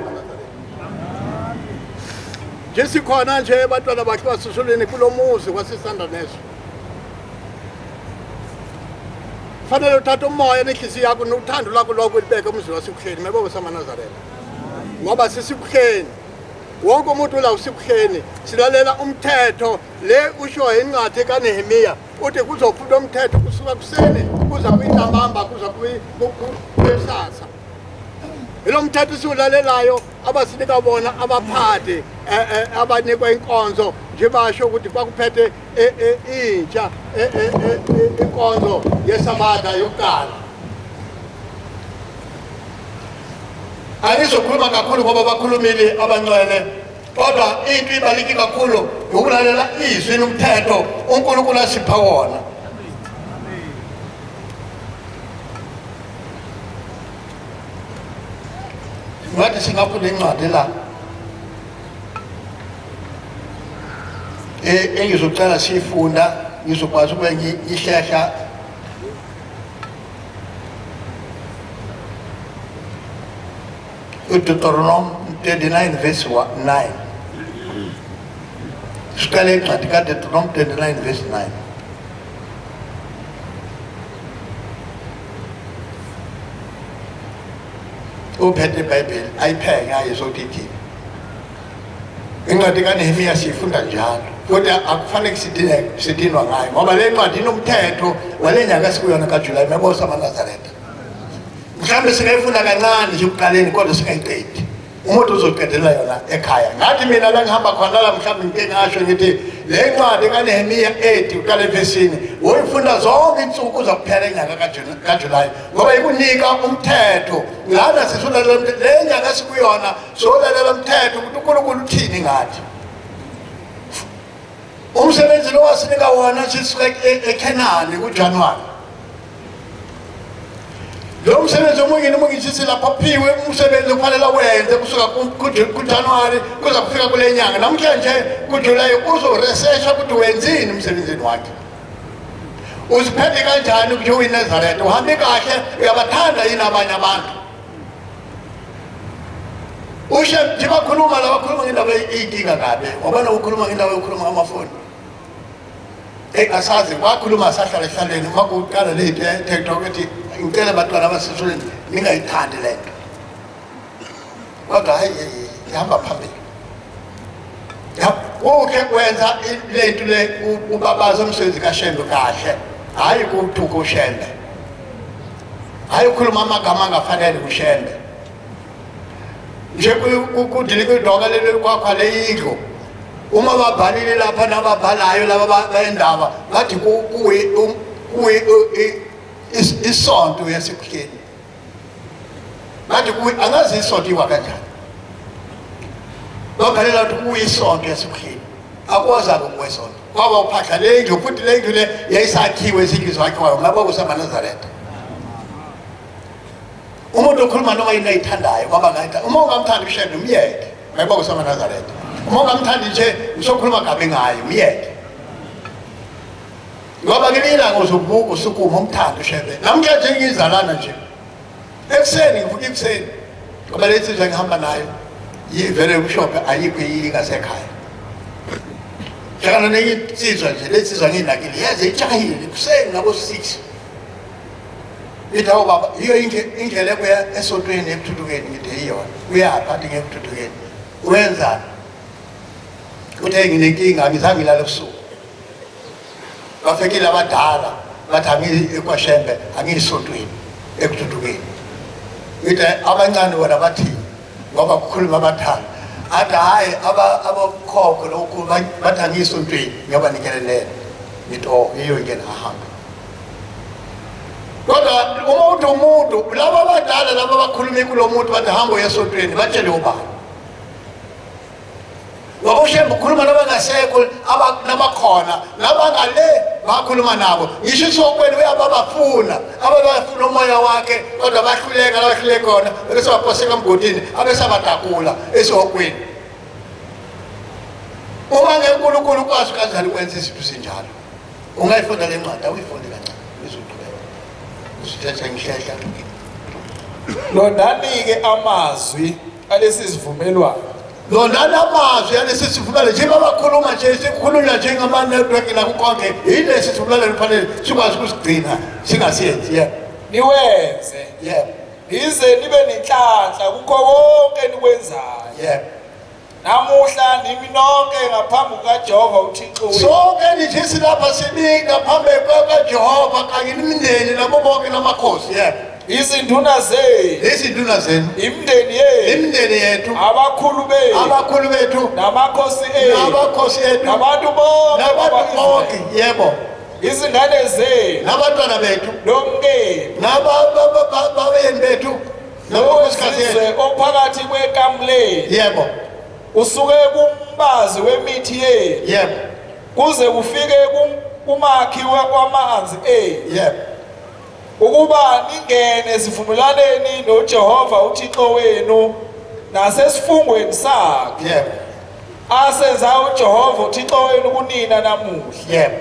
nje sikhona nje abantwana bakhe basusulini kulo muzi kwasisandaneso fanele uthathe umoya nenhliziyo yakho nothando lwakho lwakho libeke umzi wasekuhleni meboko samanazaretha ngoba sisikuhleni wonke umuntu la usikuhleni silalela umthetho le usho incwadi kaNehemiya uthi kuzofunda umthetho kusuka kuseni kuza kwintambamba kuza kwisasa ilo mthetho esiwulalelayo abasinika bona abaphathi eh, eh, abanikwa inkonzo nje basho ukuthi kwakuphethe E, e, intsha e, inkonzo yesabatha yokuqala angizokhuluma kakhulu ngoba bakhulumile abangcwele kodwa into ibaluleke kakhulu ukulalela izwi nomthetho uNkulunkulu asipha wona ngathi singafunda incwadi la eh, engizocela siyifunda ngizokwazi ukuba ngihlehla uDeuteronomy 29 verse 9 siqale incwadi kaDeuteronomy 29 verse 9 uphethe iBhayibheli ayipheke ayizwa ukuthi ithini Incwadi kaNehemiya siyifunda njalo kodwa akufanele sidine sidinwa ngayo ngoba le ncwadi inomthetho wale nyanga esikuyona kaJulayi mebosa amaNazaretha. Mhlawumbe singayifunda kancane nje ekuqaleni kodwa singayiqedi. Umuntu uzoqedela yona ekhaya. Ngathi mina la ngihamba khona la mhlawumbe ngike ngasho ngithi le ncwadi kaNehemiya 8 uqala evesini woyifunda zonke insuku kuza kuphela inyanga kaJulayi ngoba ikunika umthetho lana sisulalela le nyanga sikuyona solalela umthetho ukuthi uNkulunkulu uthini ngathi. Umsebenzi lo wasinika wona sisuka eKhenani kuJanuwari. Lo msebenzi omunye nomunye sithi lapha uphiwe umsebenzi okufanele awenze kusuka kuJanuwari kuza kufika kule nyanga. Namhlanje kuJulayi uzoresesha ukuthi wenzini emsebenzini wakhe. Uziphethe kanjani ukuthi uyiNazaretha, uhambe kahle, uyabathanda yini abanye abantu. Ushe njengakhuluma la bakhuluma ngendaba eyinkinga kabi wabona ukhuluma ngendaba yokukhuluma ngamafoni. Eyi asazi wakhuluma sahlala ehlaleni uma kuqala le nto ye-TikTok ethi ngicela abantwana abasesoleni ningayithandi le nto. Kodwa hayi ihamba phambili. Kuhle kwenza le nto le ubabaza umsebenzi kaShembe kahle hhayi kuthuka uShembe. Hhayi ukhuluma amagama angafanele kuShembe. Nje kudilika idonga leli kwakha le indlu uma babhalile lapha nababhalayo laba bendaba bathi kuwi isonto yasebuhleni bathi kuwi angazi isonto iwa kanjani babhalela ukuthi kuyisonto yasebuhleni akwazanga ukuwesonto kwaba uphahla le ndlu futhi le ndlu le yayisakhiwe izindlu zakhiwayo ngaba kusamanazaretha. Umuntu okhuluma noma yini ayithandayo kwaba ngayithanda. Uma ungamthandi uShembe umyeke. Mayiba kusamaNazaretha. Uma ungamthandi nje usokhuluma kabi ngaye umyeke. Ngoba ngelinye ilanga uzobuka usukuma umthande uShembe. Namhlanje ngiyizalana nje. Ekuseni ngivuka ekuseni. Ngoba le nsizwa ngihamba nayo yivele kushophe ayikho ingasekhaya. Hlangana nenye insizwa nje, le nsizwa ngiyinakile yeze ijahile ekuseni ngabo 6. Ngithi awu baba, yiyo indlela ekuya esontweni ekuthuthukeni. Ngithi yiyona. Uyaphi? Athi ngekuthuthukeni. Wenzani? Uthe nginenkinga, angizange ngilale ebusuku. Bafikile abadala bathi angiyi eKwaShembe, angiyi esontweni ekuthuthukeni. Ngithi abancane bona bathini? Ngoba kukhuluma abadala. Athi hhayi abokhokho lokhu bathi angiyi esontweni ngiyobanikelelela. Ngithi oh yiyo ingena ahambe. Kodwa uma uthi umuntu laba abadala laba abakhuluma kulo muntu bathi hamba uye esontweni batshele ubani. Ngoba uShembe ukhuluma nabangasekho nabakhona nabangale bakhuluma nabo ngisho isokweni uyababafuna ababafuna umoya wakhe kodwa bahluleka labahlule khona bese baphoseka emgodini abesabadakula esihogweni. Uma ngenkulunkulu ukwazi kanjani ukwenza izinto zinjalo? Ungayifunda le ncwadi, awuyifunde kancane izoqhubeka. Usithetha ngihlehla. Londani-ke amazwi alesi sivumelwano. Londani amazwi alesi sivumelwano njengoba bakhuluma nje sikhulunywa nje ngama-network nakukonke yilesi sivumelwano kufanele sikwazi ukusigcina singasiyenzi. Yebo. Niwenze. Yebo. Nize nibe nenhlanhla kukho konke enikwenzayo. Yebo. Namuhla nimi nonke ngaphambi kukaJehova uThixo wenu. Sonke nje silapha simi ngaphambi kukaJehova kanye nemindeni nabo bonke namakhosi. Yebo. Izinduna zenu. Izinduna zenu. Imindeni yenu. Imindeni yethu. Abakhulu bethu. Abakhulu bethu. Namakhosi ethu. Namakhosi ethu. Nabantu bonke. Nabantu bonke. Yebo. Izingane zenu. Nabantwana bethu. Nomkenu. Nababayeni bethu. Nowesizwe ophakathi kwekamu lenu. Yebo. Usuke kumbazi wemithi yenu. Yebo. Kuze kufike kumakhi wamanzi enu. Yebo. Ukuba ningene esivumelwaneni noJehova uThixo wenu nasesifungweni sakhe. Yebo. Asenza uJehova uThixo wenu kunina namuhla. Yebo.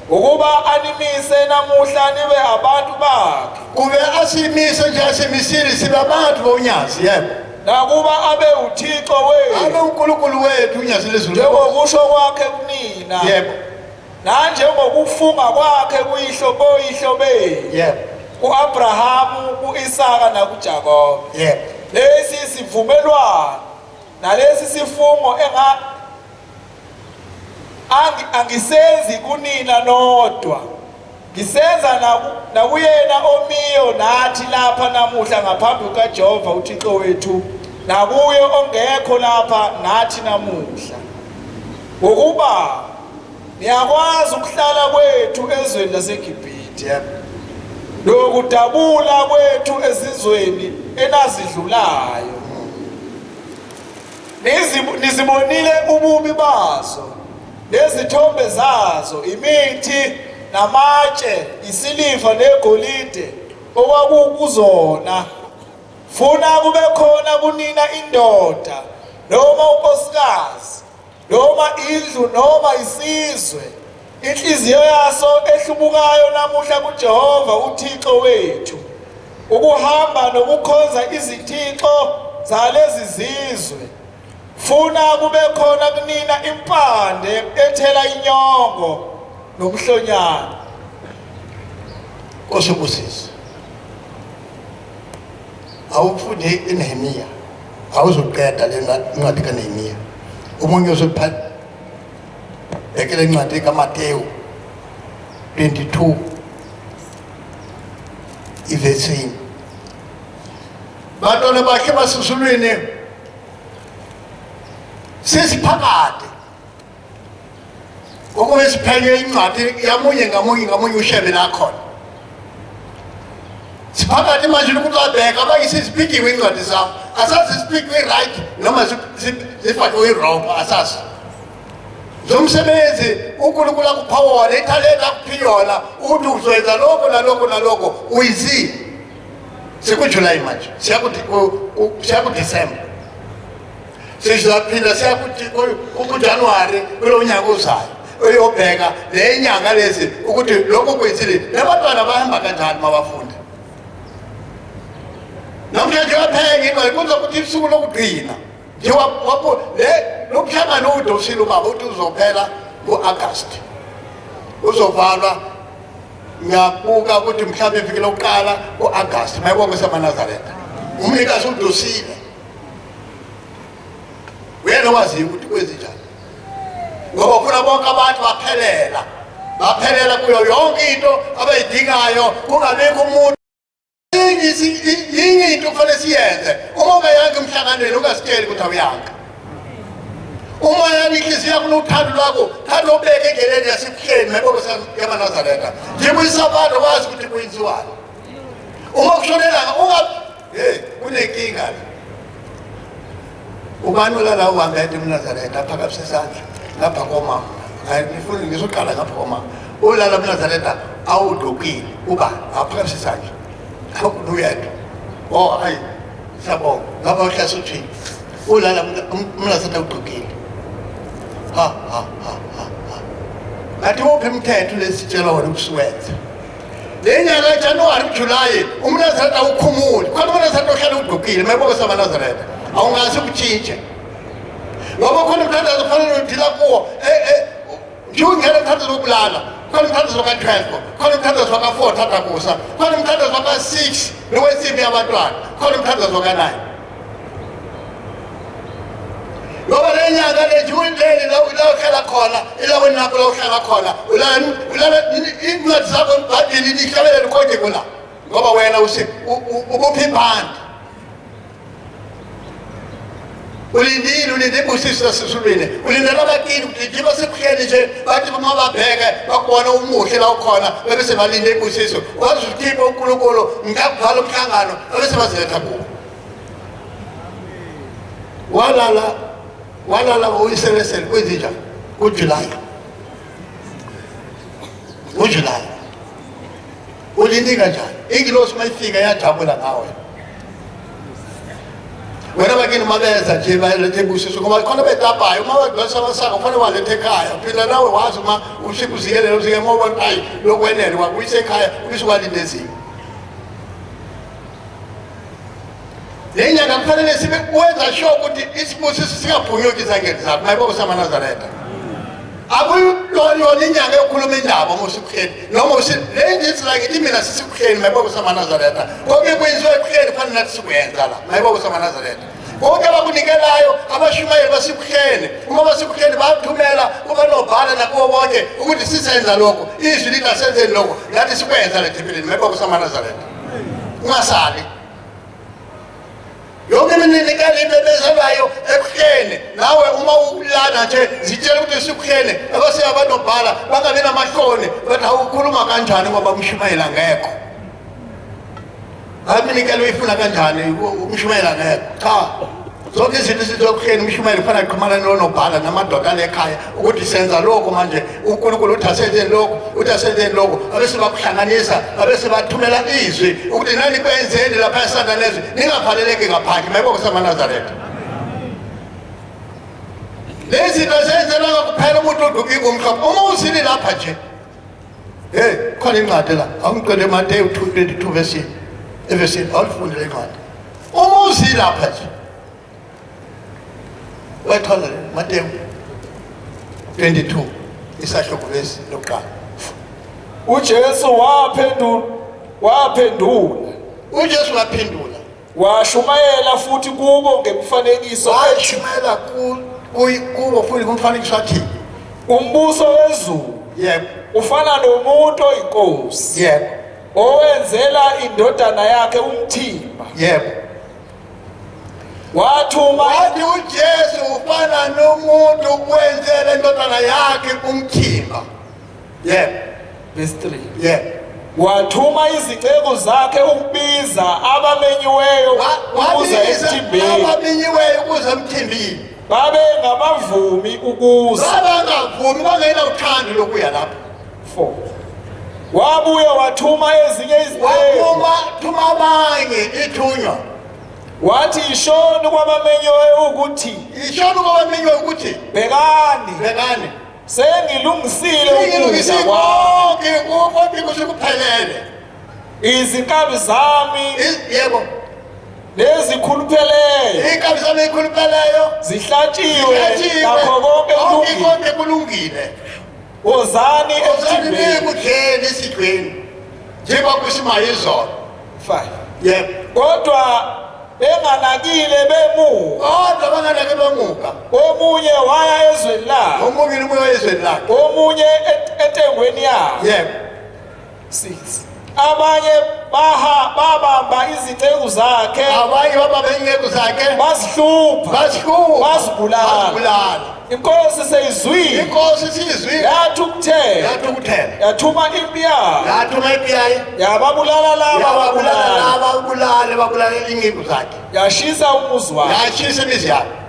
Ukuba animise namuhla nibe abantu bakhe. Kube asimise nje asimisile sibe abantu bonyazi. Yebo. Nakuba abe uThixo wenu. Abe uNkulunkulu wethu unyazi lezulu. Njengokusho kwakhe kunina. Yebo. Nanjengokufunga kwakhe kuyihlo koyihlo benu. Yebo. KuAbrahamu, kuIsaka nakuJakobe. Yebo. Lesi sivumelwano nalesi sifungo enga angisenzi kunina nodwa. Ngisenza nakuyena omiyo nathi lapha namuhla ngaphambi kukaJehova uThixo wethu nakuye ongekho lapha nathi namuhla. Ngokuba niyakwazi ukuhlala kwethu ezweni laseGibhithe nokudabula kwethu ezizweni enazidlulayo. Nizibonile ububi bazo nezithombe zazo, imithi namatshe, isiliva negolide okwakukuzona. Funa kube khona kunina indoda noma unkosikazi noma indlu noma isizwe inhliziyo yaso ehlubukayo namuhla kuJehova uThixo wethu ukuhamba nokukhonza izithixo zalezi zizwe. Funa kube khona kunina impande ethela inyongo nomhlonyana. Nkosi ubusise. Awufunde iNehemiya. Awuzuqeda le ncwadi kaNehemiya. Omunye uzopha bhekele incwadi kaMateyu 22 ivesini. Bantwana bakhe basusulwini sesiphakade ukube siphenye incwadi yamunye ngamunye ngamunye ushebe la khona siphakathi manje ukubabheka abanye seziphikiwe incwadi zabo asazi ziphikiwe right noma zifakiwe wrong asazi zomsebenzi uNkulunkulu akupha wona ithalente akuphi yona ukuthi uzoyenza lokho nalokho nalokho uyizile sekuJuly manje siya kuDisemba sizaphinda siya kuJanuwari kulo nyaka ozayo uyobheka le nyanga lezi ukuthi lokho kwenzile nabantwana bahamba kanjani mabafunda namhlanje wapheka imali kuza kuthi usuku lokugcina nje wapho le lo mhlangano udosile ubaba uthi uzophela ngo-Agasti uzovalwa ngiyabuka ukuthi mhlawumbe iviki lokuqala ngo-Agasti mayibonge samaNazaretha umnikazi udosile uyena owaziyo ukuthi kwenze njani ngoba ufuna bonke abantu baphelela baphelela kuyo yonke into abayidingayo kungabikho umuntu yinye into okufanele siyenze uma ungayanga emhlanganweni ungasitsheli ukuthi awuyanga uma yani inhliziyo yakho nothando lwakho thanda ubeke endleleni yasebuhleni mayiboko yamanazaretha njebuyisa abantu wazi ukuthi kwenziwani uma kushonelanga unga hey kunenkinga la ubani olala uhamba yedwa emnazaretha aphakamise isandla ngapha komama ngifuna ngizoqala ngapha komama olala emnazaretha awudokile uba aphakamise isandla awuyedwa oh hayi siyabonga ngapha uhlase uthini ulala umnazaretha ugqokile ha ha ha ha ngathi wuphi umthetho lesitshela wona ukusiwenza Le nyanga kaJanuwari kuJulayi umNazaretha awukhumuli. Khona umNazaretha ohlala ugqokile, mayibonge samaNazaretha. Awungase ukutshintshe. Ngoba khona umthandazo kufanele uphila kuwo. Eh eh nje ungena umthandazo wokulala. Khona umthandazo ka-12, khona umthandazo ka-4 thatha kusa, khona umthandazo ka-6 nowensimbi yabantwana, khona umthandazo ka-9. Ngoba le nyanga le nje leli la uhlala khona ilaweni lakho la uhlala khona ulala incwadi zakho ibhayibheli lihlabelele konke kula ngoba wena ubuphi ibhandi ulindile ulinde ibusiso lasezulwini ulindela abakini ukuthi njengoba sekuhleli nje bathi uma babheke bakubona umuhle la ukhona bebe sebalinde ibusiso wazi uthipha uNkulunkulu ngikakuvala umhlangano bebe sebaziletha kuwo walala walala uyiselesele kwenze njani kuJuly kuJuly ulinde kanjani ingilosi uma ifika yajabula ngawe wena bakini uma beza nje balethe ibusiso ngoba khona betapayo uma badonsa amasaka kufanele walethe ekhaya phila nawe wazi uma usike uzikelele usike uma ubona hayi lokwenele wakuyisa ekhaya ubise walinda ezinye Le nyanga kufanele sibe wenza sure ukuthi isibusiso singaphunyuki ezandleni zakho mayibonge samaNazaretha. Akuyona inyanga yokukhuluma indaba uma usukuhleli noma le ngithi la ngithi mina sisikuhleli mayibonge samaNazaretha. Konke kwenziwa ekuhleli kufanele nathi sikwenza la mayibonge samaNazaretha. Konke abakunikelayo abashumayeli basikuhleli uma basikuhleli bayathumela kubanobhala nonobhala nakubo bonke ukuthi sisenza lokho izwi lithi asenzeni lokho nathi sikwenza le thempelini mayibonke samanazaretha ungasali yonke iminikelo ibebezelwayo ekuhleni nawe uma ulana nje zitshela ukuthi sikuhleni abase abanobhala bangabi namahloni bathi awukhuluma kanjani ngoba umshumayela ngekho hayi iminikelo uyifuna kanjani umshumayela ngekho cha zonke izinto esizokuhleni umshumayeli kufanele axhumane nonobhala namadoda alekhaya ukuthi senza lokho manje uNkulunkulu uthi asenzeni lokho uthi asenzeni lokho abese bakuhlanganisa abese bathumela izwi ukuthi nani kwenzeni lapha esanda lezwi ningavaleleki ngaphandle mayebo kusamanazaretha lezi zinto zenzelwa kuphela umuntu oduke ngomhlophe uma usini lapha nje hey khona incwadi la awungicele Mateyu 2:22 verse evesini awulifunde le ncwadi uma uzilapha nje wayithola le Mateyu 22 isahluko lesi lokuqala uJesu waphendula waphendula uJesu waphendula washumayela futhi kubo ngemifanekiso washumayela kubo futhi ngomfanekiso athi umbuso wezulu yebo ufana nomuntu oyinkosi yebo owenzela indodana yakhe umthimba yebo wathuma wathi uJesu ufana nomuntu wenzela indodana yakhe umthimba yebo verse 3 yebo wathuma izinceku zakhe ukubiza abamenyiweyo ukuza emthimbeni abamenyiweyo ukuza emthimbeni babe ngabavumi ukuza babangavumi bangenawuthando lokuya lapho 4 wabuye wathuma ezinye izinceku waphuma thuma abanye ithunywa wathi ishoni kwabamenyiweyo ukuthi ishoni kwabamenyiweyo ukuthi bhekani bhekani sengilungisile sengilungise ukudla kwami konke konke kusekuphelele izinkabi zami yebo nezikhulupheleyo inkabi zami ezikhulupheleyo zihlatshiwe zihlatshiwe nakho konke konke kulungile konke kulungile wozani ozani emthimbeni niyekudleni esidlweni njengoba kusimayo izolo 5 yebo kodwa benganakile bemuka kodwa banganake bemuka omunye waya ezweni lakhe omunye umoya ezweni lakhe omunye entengweni yakhe yebo 6 abanye baha babamba izinceku zakhe abanye babamba izinceku zakhe bazihlupha bazihlupha bazibulala bazibulala inkosi seyizwile inkosi siyizwile yathukuthela yathukuthela yathuma impi yayo yathuma impi yayo yababulala laba yababulala babulala laba bulale babulala inceku zakhe yashisa umuzi wakhe yashisa imizi yakhe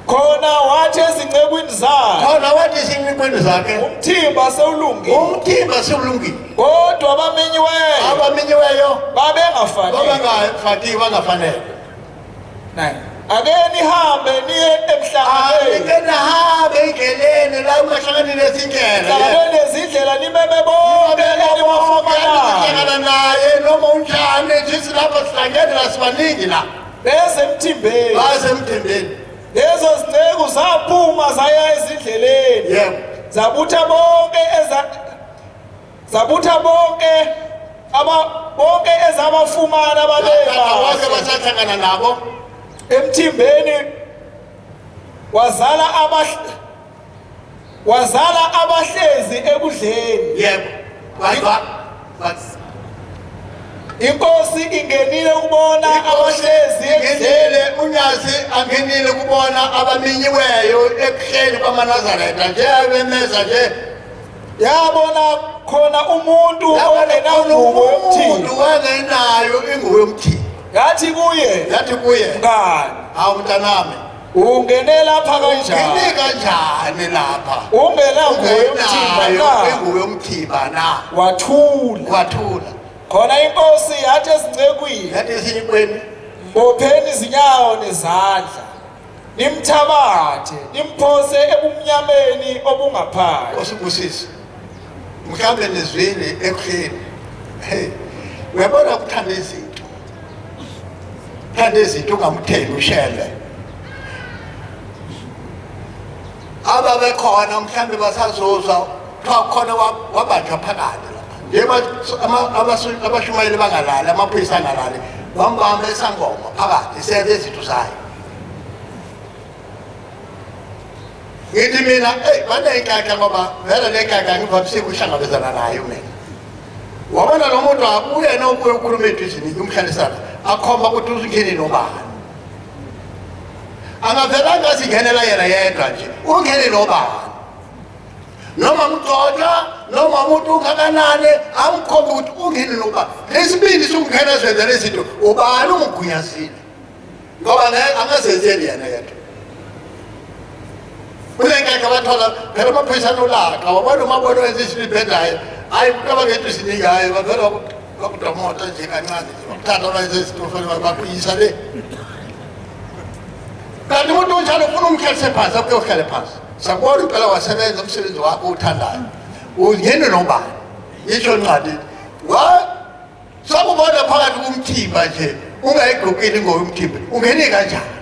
khona wathi ezincekwini zakhe khona wathi ezincekwini zakhe umthimba sewulungile umthimba sewulungile kodwa abamenyiweyo abamenyiweyo babengafanele babengafakiwe bangafanele 9 ake nihambe niye emhlanganweni Ake nihambe endleleni la ungahlangani nezindlela hlanganweni nezindlela nimeme bonke enibafumanayo hlangana naye noma unjani nje silapha sihlangene la sibaningi la beze emthimbeni base emthimbeni lezo zinceku zaphuma zaya ezindleleni yebo zabutha bonke eza zabutha bonke aba bonke ezabafumana bonke babeba basahlangana nabo emthimbeni wazala abahl wazala abahlezi ekudleni yebo Ba- ba- inkosi ingenile ukubona abahlezi ekudleni ngenile unyazi angenile kubona abaminyiweyo ekuhleni kwamanazaretha nje bemeza nje yabona khona umuntu ongenangubo yomthimba umuntu wangenayo ingubo yomthimba yathi kuye yathi kuye mngani hawu mntanami ungene lapha kanjani ngene kanjani lapha ungenangubo yomthimba ungenayo na ingubo yomthimba na wathula wathula khona inkosi yathi ezincekwini yathi esinyikweni bopheni izinyawo nezandla nimthabathe nimphose ebumnyameni obungaphandle osibusise mhlawumbe nizwile ekuhleni hey uyabona ukuthanda izinto thanda izinto ungamthembi ushele ababekhona mhlawumbe basazozwa kuthiwa khona wabanjwa phakathi lapha njengoba abashumayeli bangalali amaphoyisa angalali bambamba esangoma phakathi senze izinto zayo Ngithi mina eyi baney'nkakha ngoba vele le nkakha ngivamise ukuhlangabezana nayo mina. Wabona lo muntu akuyena obuye ukhuluma edizini umhlalisana akhomba ukuthi uzingene nobani. Angavelanga azingenela yena yedwa nje, ungene nobani. Noma mgxoxa noma umuntu ungakanani amkhombe ukuthi ungene nobani. Lesibindi sokungena zenza lezi zinto ubani umgunyazile. Ngoba ngeke angazenzeli yena yedwa. Kulenkakha bathola phela amaphoyisa anolaka wabona umabona wenza izinto ibhedayo hayi umuntu abangento isiningi hayi bavele bakudomota nje kancane nje bakuthatha bayenze izinto fanele bakuyisa le kanti umuntu onjalo ufuna umhlalise phansi akuke uhlale phansi sakubona impela wasebenza umsebenzi wakho owuthandayo ungene nobani isho ncwadi Sakubona phakathi kumthimba nje ungayigqokile ingoba umthimba ungene kanjani?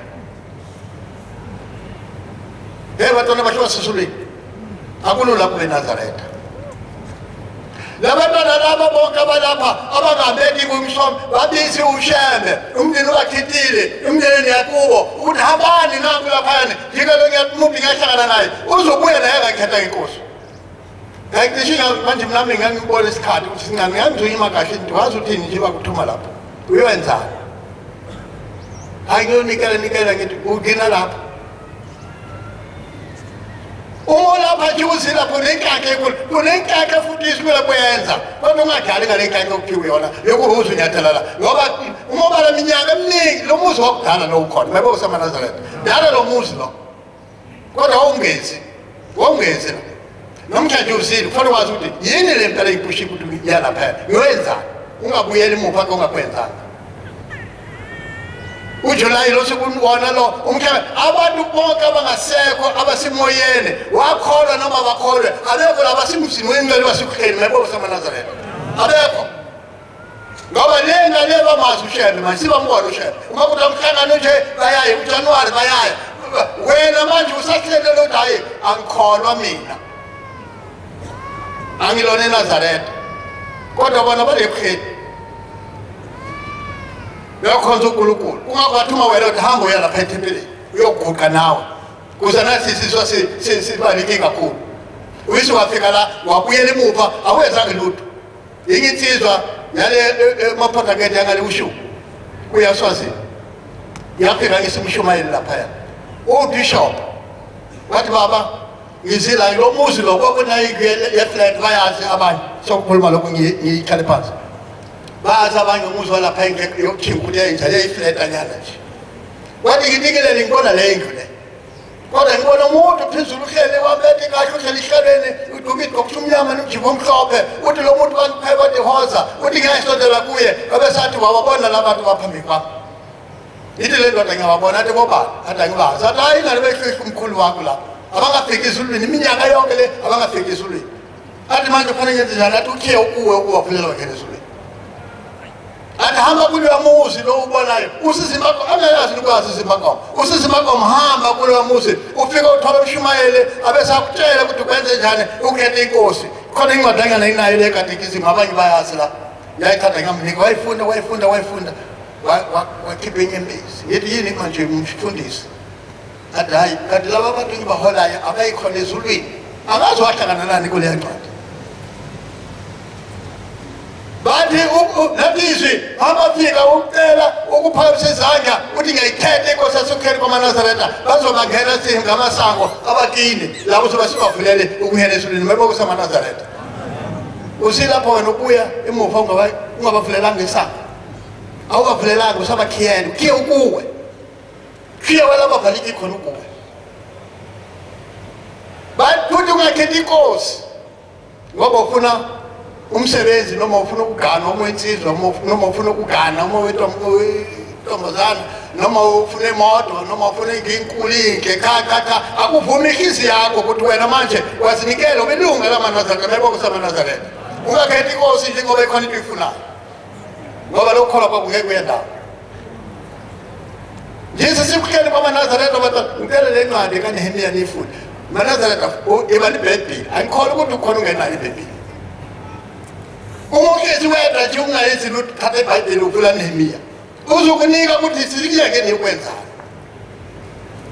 Hey bantwana bahle basesulwini akulula kube Nazaretha. Labantwana laba bonke abalapha abangabeki kumshomo babisi ushembe umndeni ubakhithile umndeni yakubo ukuthi hambani nanku laphayana njengalo ngiyamuphi ngiyahlangana naye uzobuya naye akakhetha inkosi. Ngicishe manje nami ngangibona isikhathi ukuthi singani ngangizuyima kahle into wazi uthini nje bakuthuma lapho uyoyenzani hayi ngiyonikela nikela ngithi ugcina lapho uma lapha nje uzilapho nenkakha enkulu kunenkakha futhi isibula kuyenza kodwa ungadlali ngale nkakha okuthiwa yona yokuba uzunyathela la ngoba uma ubala minyaka eminingi lo muzi wakudala lo ukhona maybe usamanazaretha dala lo muzi lo kodwa wawungezi wawungezi la namhlanje usile kufanele wazi ukuthi yini le mpela iphusha ukuthi yalapha ngiyoyenzani ungabuyeli emuva kongakwenzanga uJulayi lo sekuwona lo umhlaba abantu bonke abangasekho abasemoyeni wakholwa noma bakholwe abekho labasemzini wengcwele wasekuhleni mayebo samanazaretha abekho ngoba le nale bamazi ushembe manje sibambona ushembe uma kuthi umhlangano nje bayaye uJanuwari bayaye wena manje usahlele lo hayi angikholwa mina angilona eNazaretha kodwa bona banebuhleni uyakhonza uNkulunkulu kungakho wathuma wena ukuthi hamba uya lapha ethempelini uyoguqa nawe kuze nathi isizwa siba nenkinga kakhulu uyise wafika la wabuyela emuva awenzanga lutho Inye insizwa yale emaphakakeni yangale ushu kuya Swazini yafika isimshumayeli laphaya ubishop wathi baba ngizila lo muzi lo kwakunayindlu ye-flat bayazi abanye sokukhuluma lokhu ngiyikhale phansi bayazi abanye umuzi walapha yokuthinga ukuthi yayinjani yayiflat anyana nje wathi nginikelele ngibona le ndlu le Kodwa ngibona umuntu phezulu uhleli wabethe kahle uhleli ihlalweni uduka igqoka umnyama nomjiko omhlophe uthi lo muntu wangipheka dihoza uthi ngiyasondela kuye abesathi wawabona la bantu baphambi kwami ithi le ndoda ngiyawabona athi bobani athi angibazi athi hayi ingane behlihla umkhulu wakho lapho abangafiki ezulwini iminyaka yonke le abangafiki ezulwini athi manje kufanele ngenze njani athi ukhiye ukuwe ukuwafunela wangena ezulwini Athi hamba kuloya muzi lo ubonayo usizimakoma angayazi ukwazi uzimakoma usizimakoma hamba kuloya muzi ufike uthole umshumayeli abesakutshela ukuthi ukwenze njani ukhethe inkosi khona incwadi engane inayo le katekisimu abanye bayazi la yayithatha ngamnika wayifunda wayifunda wayifunda wakhipha inyembezi ngithi yini manje mfundisi athi hayi kanti laba bantu engibaholayo abayikhona ezulwini angazi wahlangana nani kuleya ncwadi bathi nathi izwi abafika ukucela ukuphakamisa izandla uthi ngiyayikhetha inkosi yasukheni kwamanazaretha bazobangena ngamasango abakini labo soba sibavulele ukungena ezulwini mebokusamanazaretha usilapho wena ubuya emuva ungabavulelanga isango awubavulelanga usabakhiyele ukhiye ukuwe khiye walaba valiki khona ukuwe bathi ungakhethi inkosi ngoba ufuna umsebenzi noma ufuna ukugana uma insizwa noma ufuna ukugana uma wentombazana noma ufuna imoto noma ufuna inkulu inhle cha cha cha akuvumi inhliziyo yakho ukuthi wena manje wazinikela ubelunga lamanazaretha mebokusamanazaretha ungakhethi inkosi nje ngoba ikhona into ifunayo ngoba lokukholwa kwakho ngeke kuye ndawo Jesu sikuhleli kwamaNazaretha bantwana ngicela le ncwadi kaNehemiya niyifunde maNazaretha iba libhayibheli angikholwa ukuthi ukhona ungenayo ibhayibheli uma uhlezi wedwa nje ungayenzi lutho thatha ibhayibheli uvula Nehemiya uzokunika ukuthi sikuyeke niyokwenzani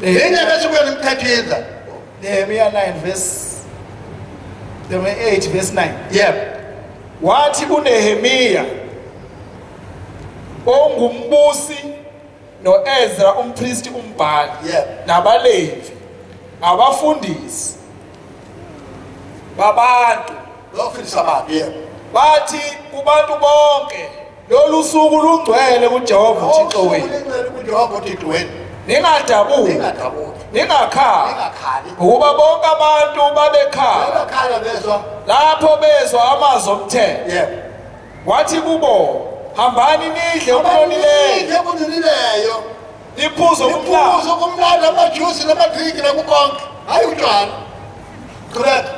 le nyanga esikuyo nemthetho yenza Nehemiya 9 verse Nehemiya 8 verse 9. Yebo. Wathi uNehemiya ongumbusi noEzra umpristi umbhali Yebo. nabaLevi abafundisi babantu Bafundisa abantu, yebo. bathi kubantu bonke lolu suku lungcwele kuJehova uThixo wenu. Lungcwele kuJehova uThixo wenu. Ningadabuki, Ningadabuki. ningakhali, Ningakhali. ngokuba bonke abantu babekhala Babekhala bezwa. lapho bezwa amazwi omthetho. Yebo. Wathi kubo, hambani nidle okunonileyo, Nidle okunonileyo. niphuze okumnandi, Niphuze okumnandi, amajusi namadrinki nakukonke. Hayi utshwala. Qhubeka.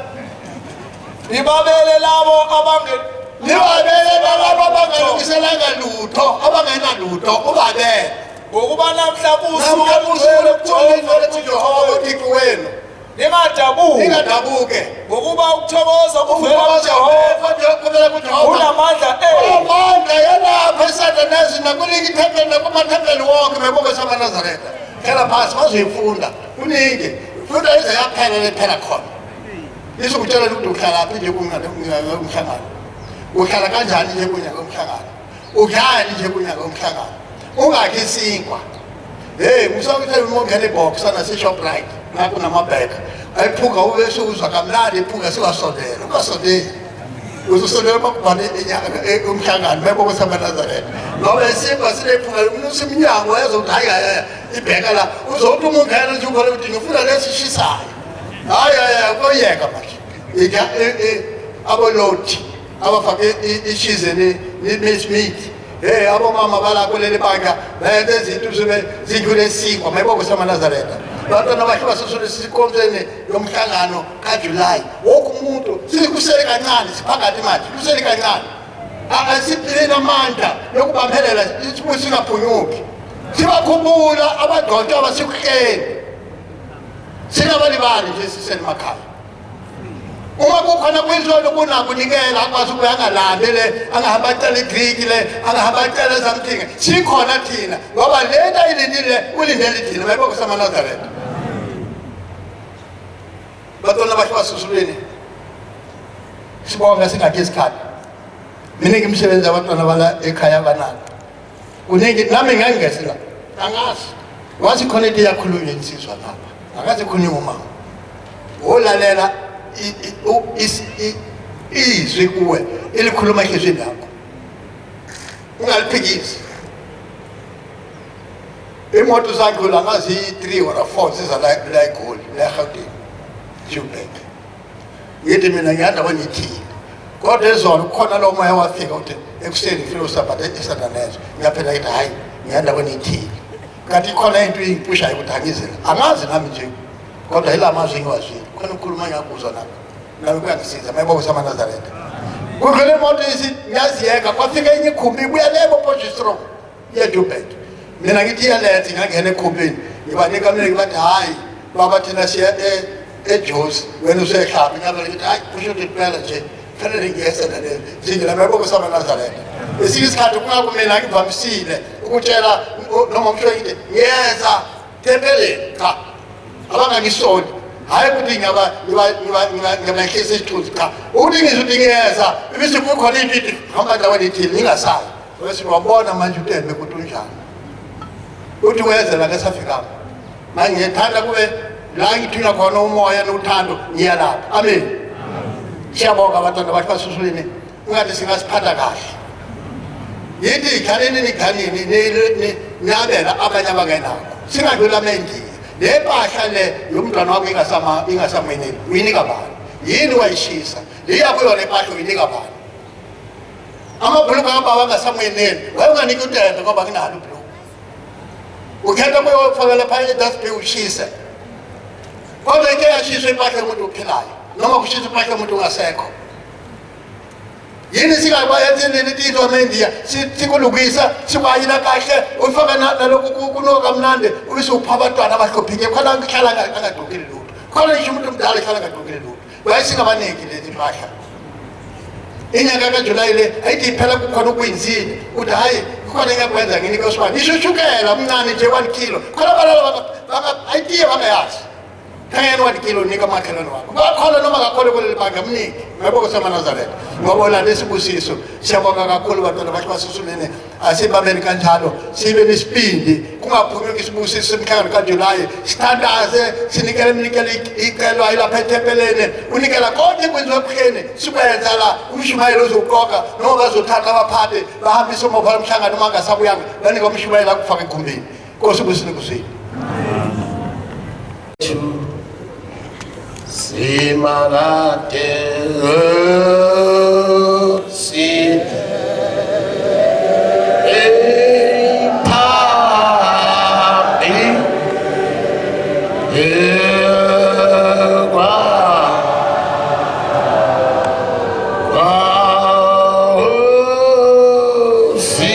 nibabele labo abange Nibabele balabo abangalungiselanga lutho, abangenalutho, ubabele. Ngokuba namhla kusuku Namhla olungcwele kusuku kuJehova kuJehova uThixo wenu. uThixo wenu. Ningadabuki, Ningadabuke. ngokuba ukuthokoza kuvela Ukuthokoza kuJehova kuvela kuJehova. kunamandla enu. Amandla yalapha eSatanezi nakulinye ithempeli nakumathempeli wonke bebonke samaNazaretha. Hlala phasi bazoyifunda. Kuningi. Funda ize yaphela lephela khona. Izokutshela ukuthi uhlalaphi nje kunyaka umhlangano. Uhlala kanjani nje kunyaka umhlangano. Udlani nje kunyaka umhlangano. Ungakhi isinkwa. Hey, musakuthi uma ungena ebox nase-Shoprite ngakho namabheka. Ayiphunga ube sewuzwa kamnandi iphunga siwasondela. Ungasondeli. Uzosondela uma kubhale umhlangano bebo kwesamaNazaretha. Ngoba isinkwa sinephunga unusa iminyango wezwa ukuthi hayi hayi ibheka la. Uzothi uma ungena nje ukhole ukuthi ngifuna lesi shisayo. Hayi hayi koyeka manje. Ika abolothi abafake ishize ni mix meat. Hey abomama bala kuleli bandla bayenza izinto zibe zidlule isinkwa mayibongo samaNazaretha. Bantwana bahle basosole sikonzeni yomhlangano kaJuly. Wonke umuntu sikusele kancane siphakathi manje kusele kancane. Asiphile namandla yokubambelela isibusi singaphunyuki. Sibakhumbula abagcotshwa abasekuhleni. Singabalibali nje sisemakhaya. Uma kukhona kwizolo kunakunikela akwazi ukuba angalambi le angahamba acela idrink le angahamba acela something sikhona thina ngoba le nto ayilindile ulindele thina mayibonke samaNazaretha. Bantwana bahle basesulwini sibonge singakhi isikhathi. Miningi imisebenzi abantwana bala ekhaya banalo. Kuningi nami ngangingezi la. Angazi. Wathi khona into iyakhulunywa insizwa lapha. Akaze khulunywa umama. Wolalela izwi kuwe elikhuluma enhliziyweni yakho. Ungaliphikisi. Imoto zadlula ngaziyi-3 or 4 ziza la la eGoli, la eGauteng. Joburg. Ngithi mina ngiyanda kwenithile. Kodwa izolo kukhona lo moya wafika uthi ekuseni ngifike usabhatha esandanezo. Ngiyaphela ngithi hayi ngiyanda kwenithile. Kanti ikhona into ingipushayo ukuthi angize la. Angazi nami nje. Kodwa yila mazwi engiwazwile. Khona ukukhuluma ngiyakuzwa nami. Nami kuyangisiza mayibonke samaNazaretha. Kudlule imoto isi ngiyaziyeka kwafika enye ikhumbi ibuya lebo Potchefstroom. YeJoburg. Mina ngithi iyaletha ngangena ekhumbini. Ngibanika mina ngibathi hayi baba thina siya eJozi wena usehlaphi ngavele ngithi hayi kusho ukuthi kuphela nje kufanele ngiyese naleli zingela mayibonke samaNazaretha. Esinye isikhathi kungakho mina ngivamisile ukutshela noma umsho ngithi ngiyeza tempeleni cha abangangisoli hhayi ukuthi ngiyabahlisa isithunzi cha ukuthi ngizwe ukuthi ngiyeza ibise kukhona into ithi hamba ndaweni ithile ngingasayi bese wabona manje utembe ukuthi unjani uthi weze la kesafikanga manje ngiyethanda kube la ngithunywa khona umoya nothando ngiya lapha amen. Siyabonga abantwana bathi basusulini ungathi singasiphatha kahle yithi ikhaleni nikhalini nabela abanye abangenakho singadlula amendiya le mpahla le yomntwana wakho ingasamweneli uyinika bani yini wayishisa liyakuyona impahla uyinika bani amabhuluku kababa angasamweneli wayunganiki utende ngoba nginalo ubhuluku ukhetha kuyofakela phaya edustbin ushise kodwa into eyashiswa impahla yomuntu ophilayo noma kushisa impahla yomuntu ungasekho yini singabayenzini into amendiya sikulungisa sikwayina kahle ufake nalokhu kunuka kamnandi ubese upha abantwana abahluphike khona kuhlala angagqokile lutho khona ngisho umuntu omdala ehlala angagqokile lutho waye singabaniki lezi mpahla inyanga kaJulayi le ayithi iphela kukhona okwenzile uthi hhayi kukhona engakwenza nginike usibani ngisho ushukela umncane nje 1 kilo khona abalala ayitiye bangayazi. 10 1 kilo nika makhelwane wakho. Bakholwa noma akakholwa kuleli bandla mnike. Ngabo kuseManazaretha. Ngoba ulande isibusiso. Siyabonga kakhulu bantwana bathi basusulene. Asibambeni kanjalo sibe nesibindi kungaphunyuki isibusiso semhlangano kaJulayi. Sithandaze sinikele iminikelo icelwa ilapha ethempeleni. Unikela konke kwenziwa ebuhleni sikwenza la umshumayeli uzoqoqa noma bazothatha abaphathi bahambise umopha lomhlangano uma ngasabuyanga banika umshumayeli akufaka egumbini. Nkosi ubusile kusile. Simakade si phambi kwa si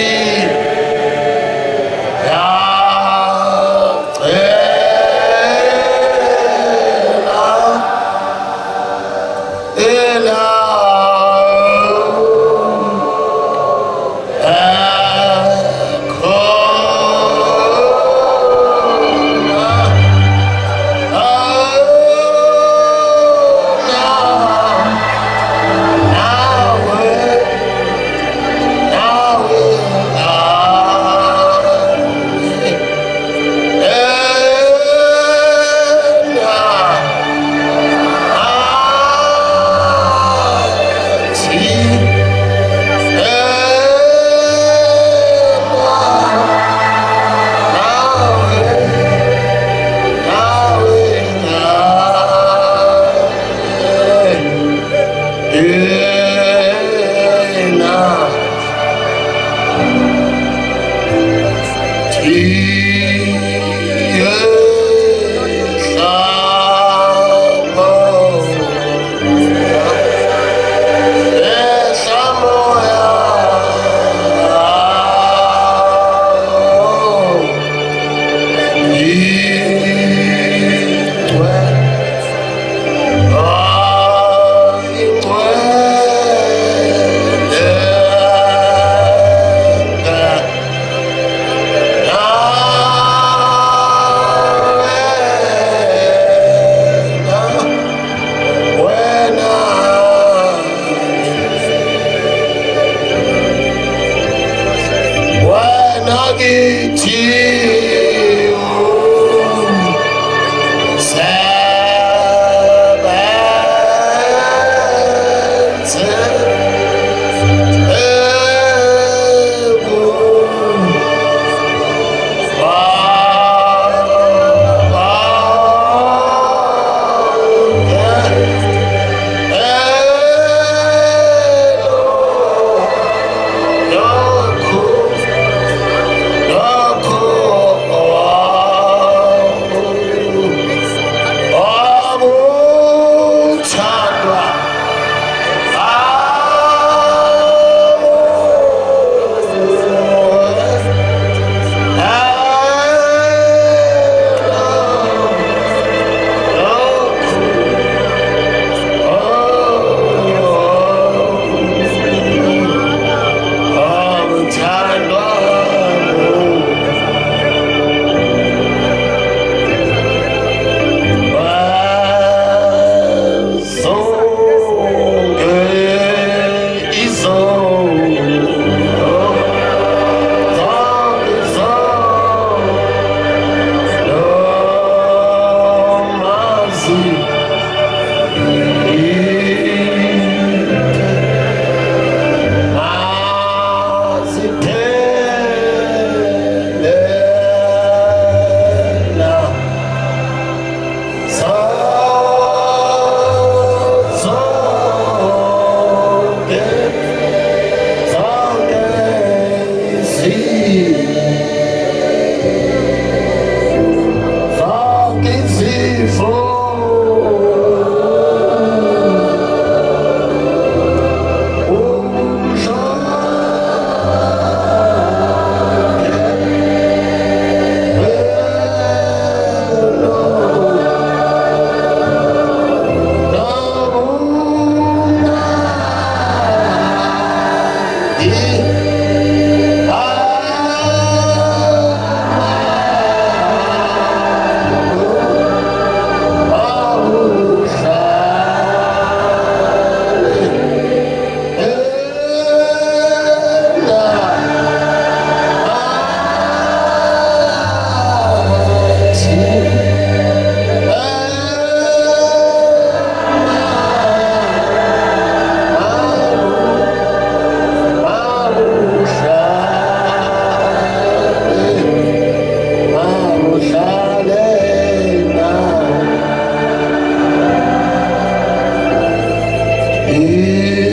Yeah.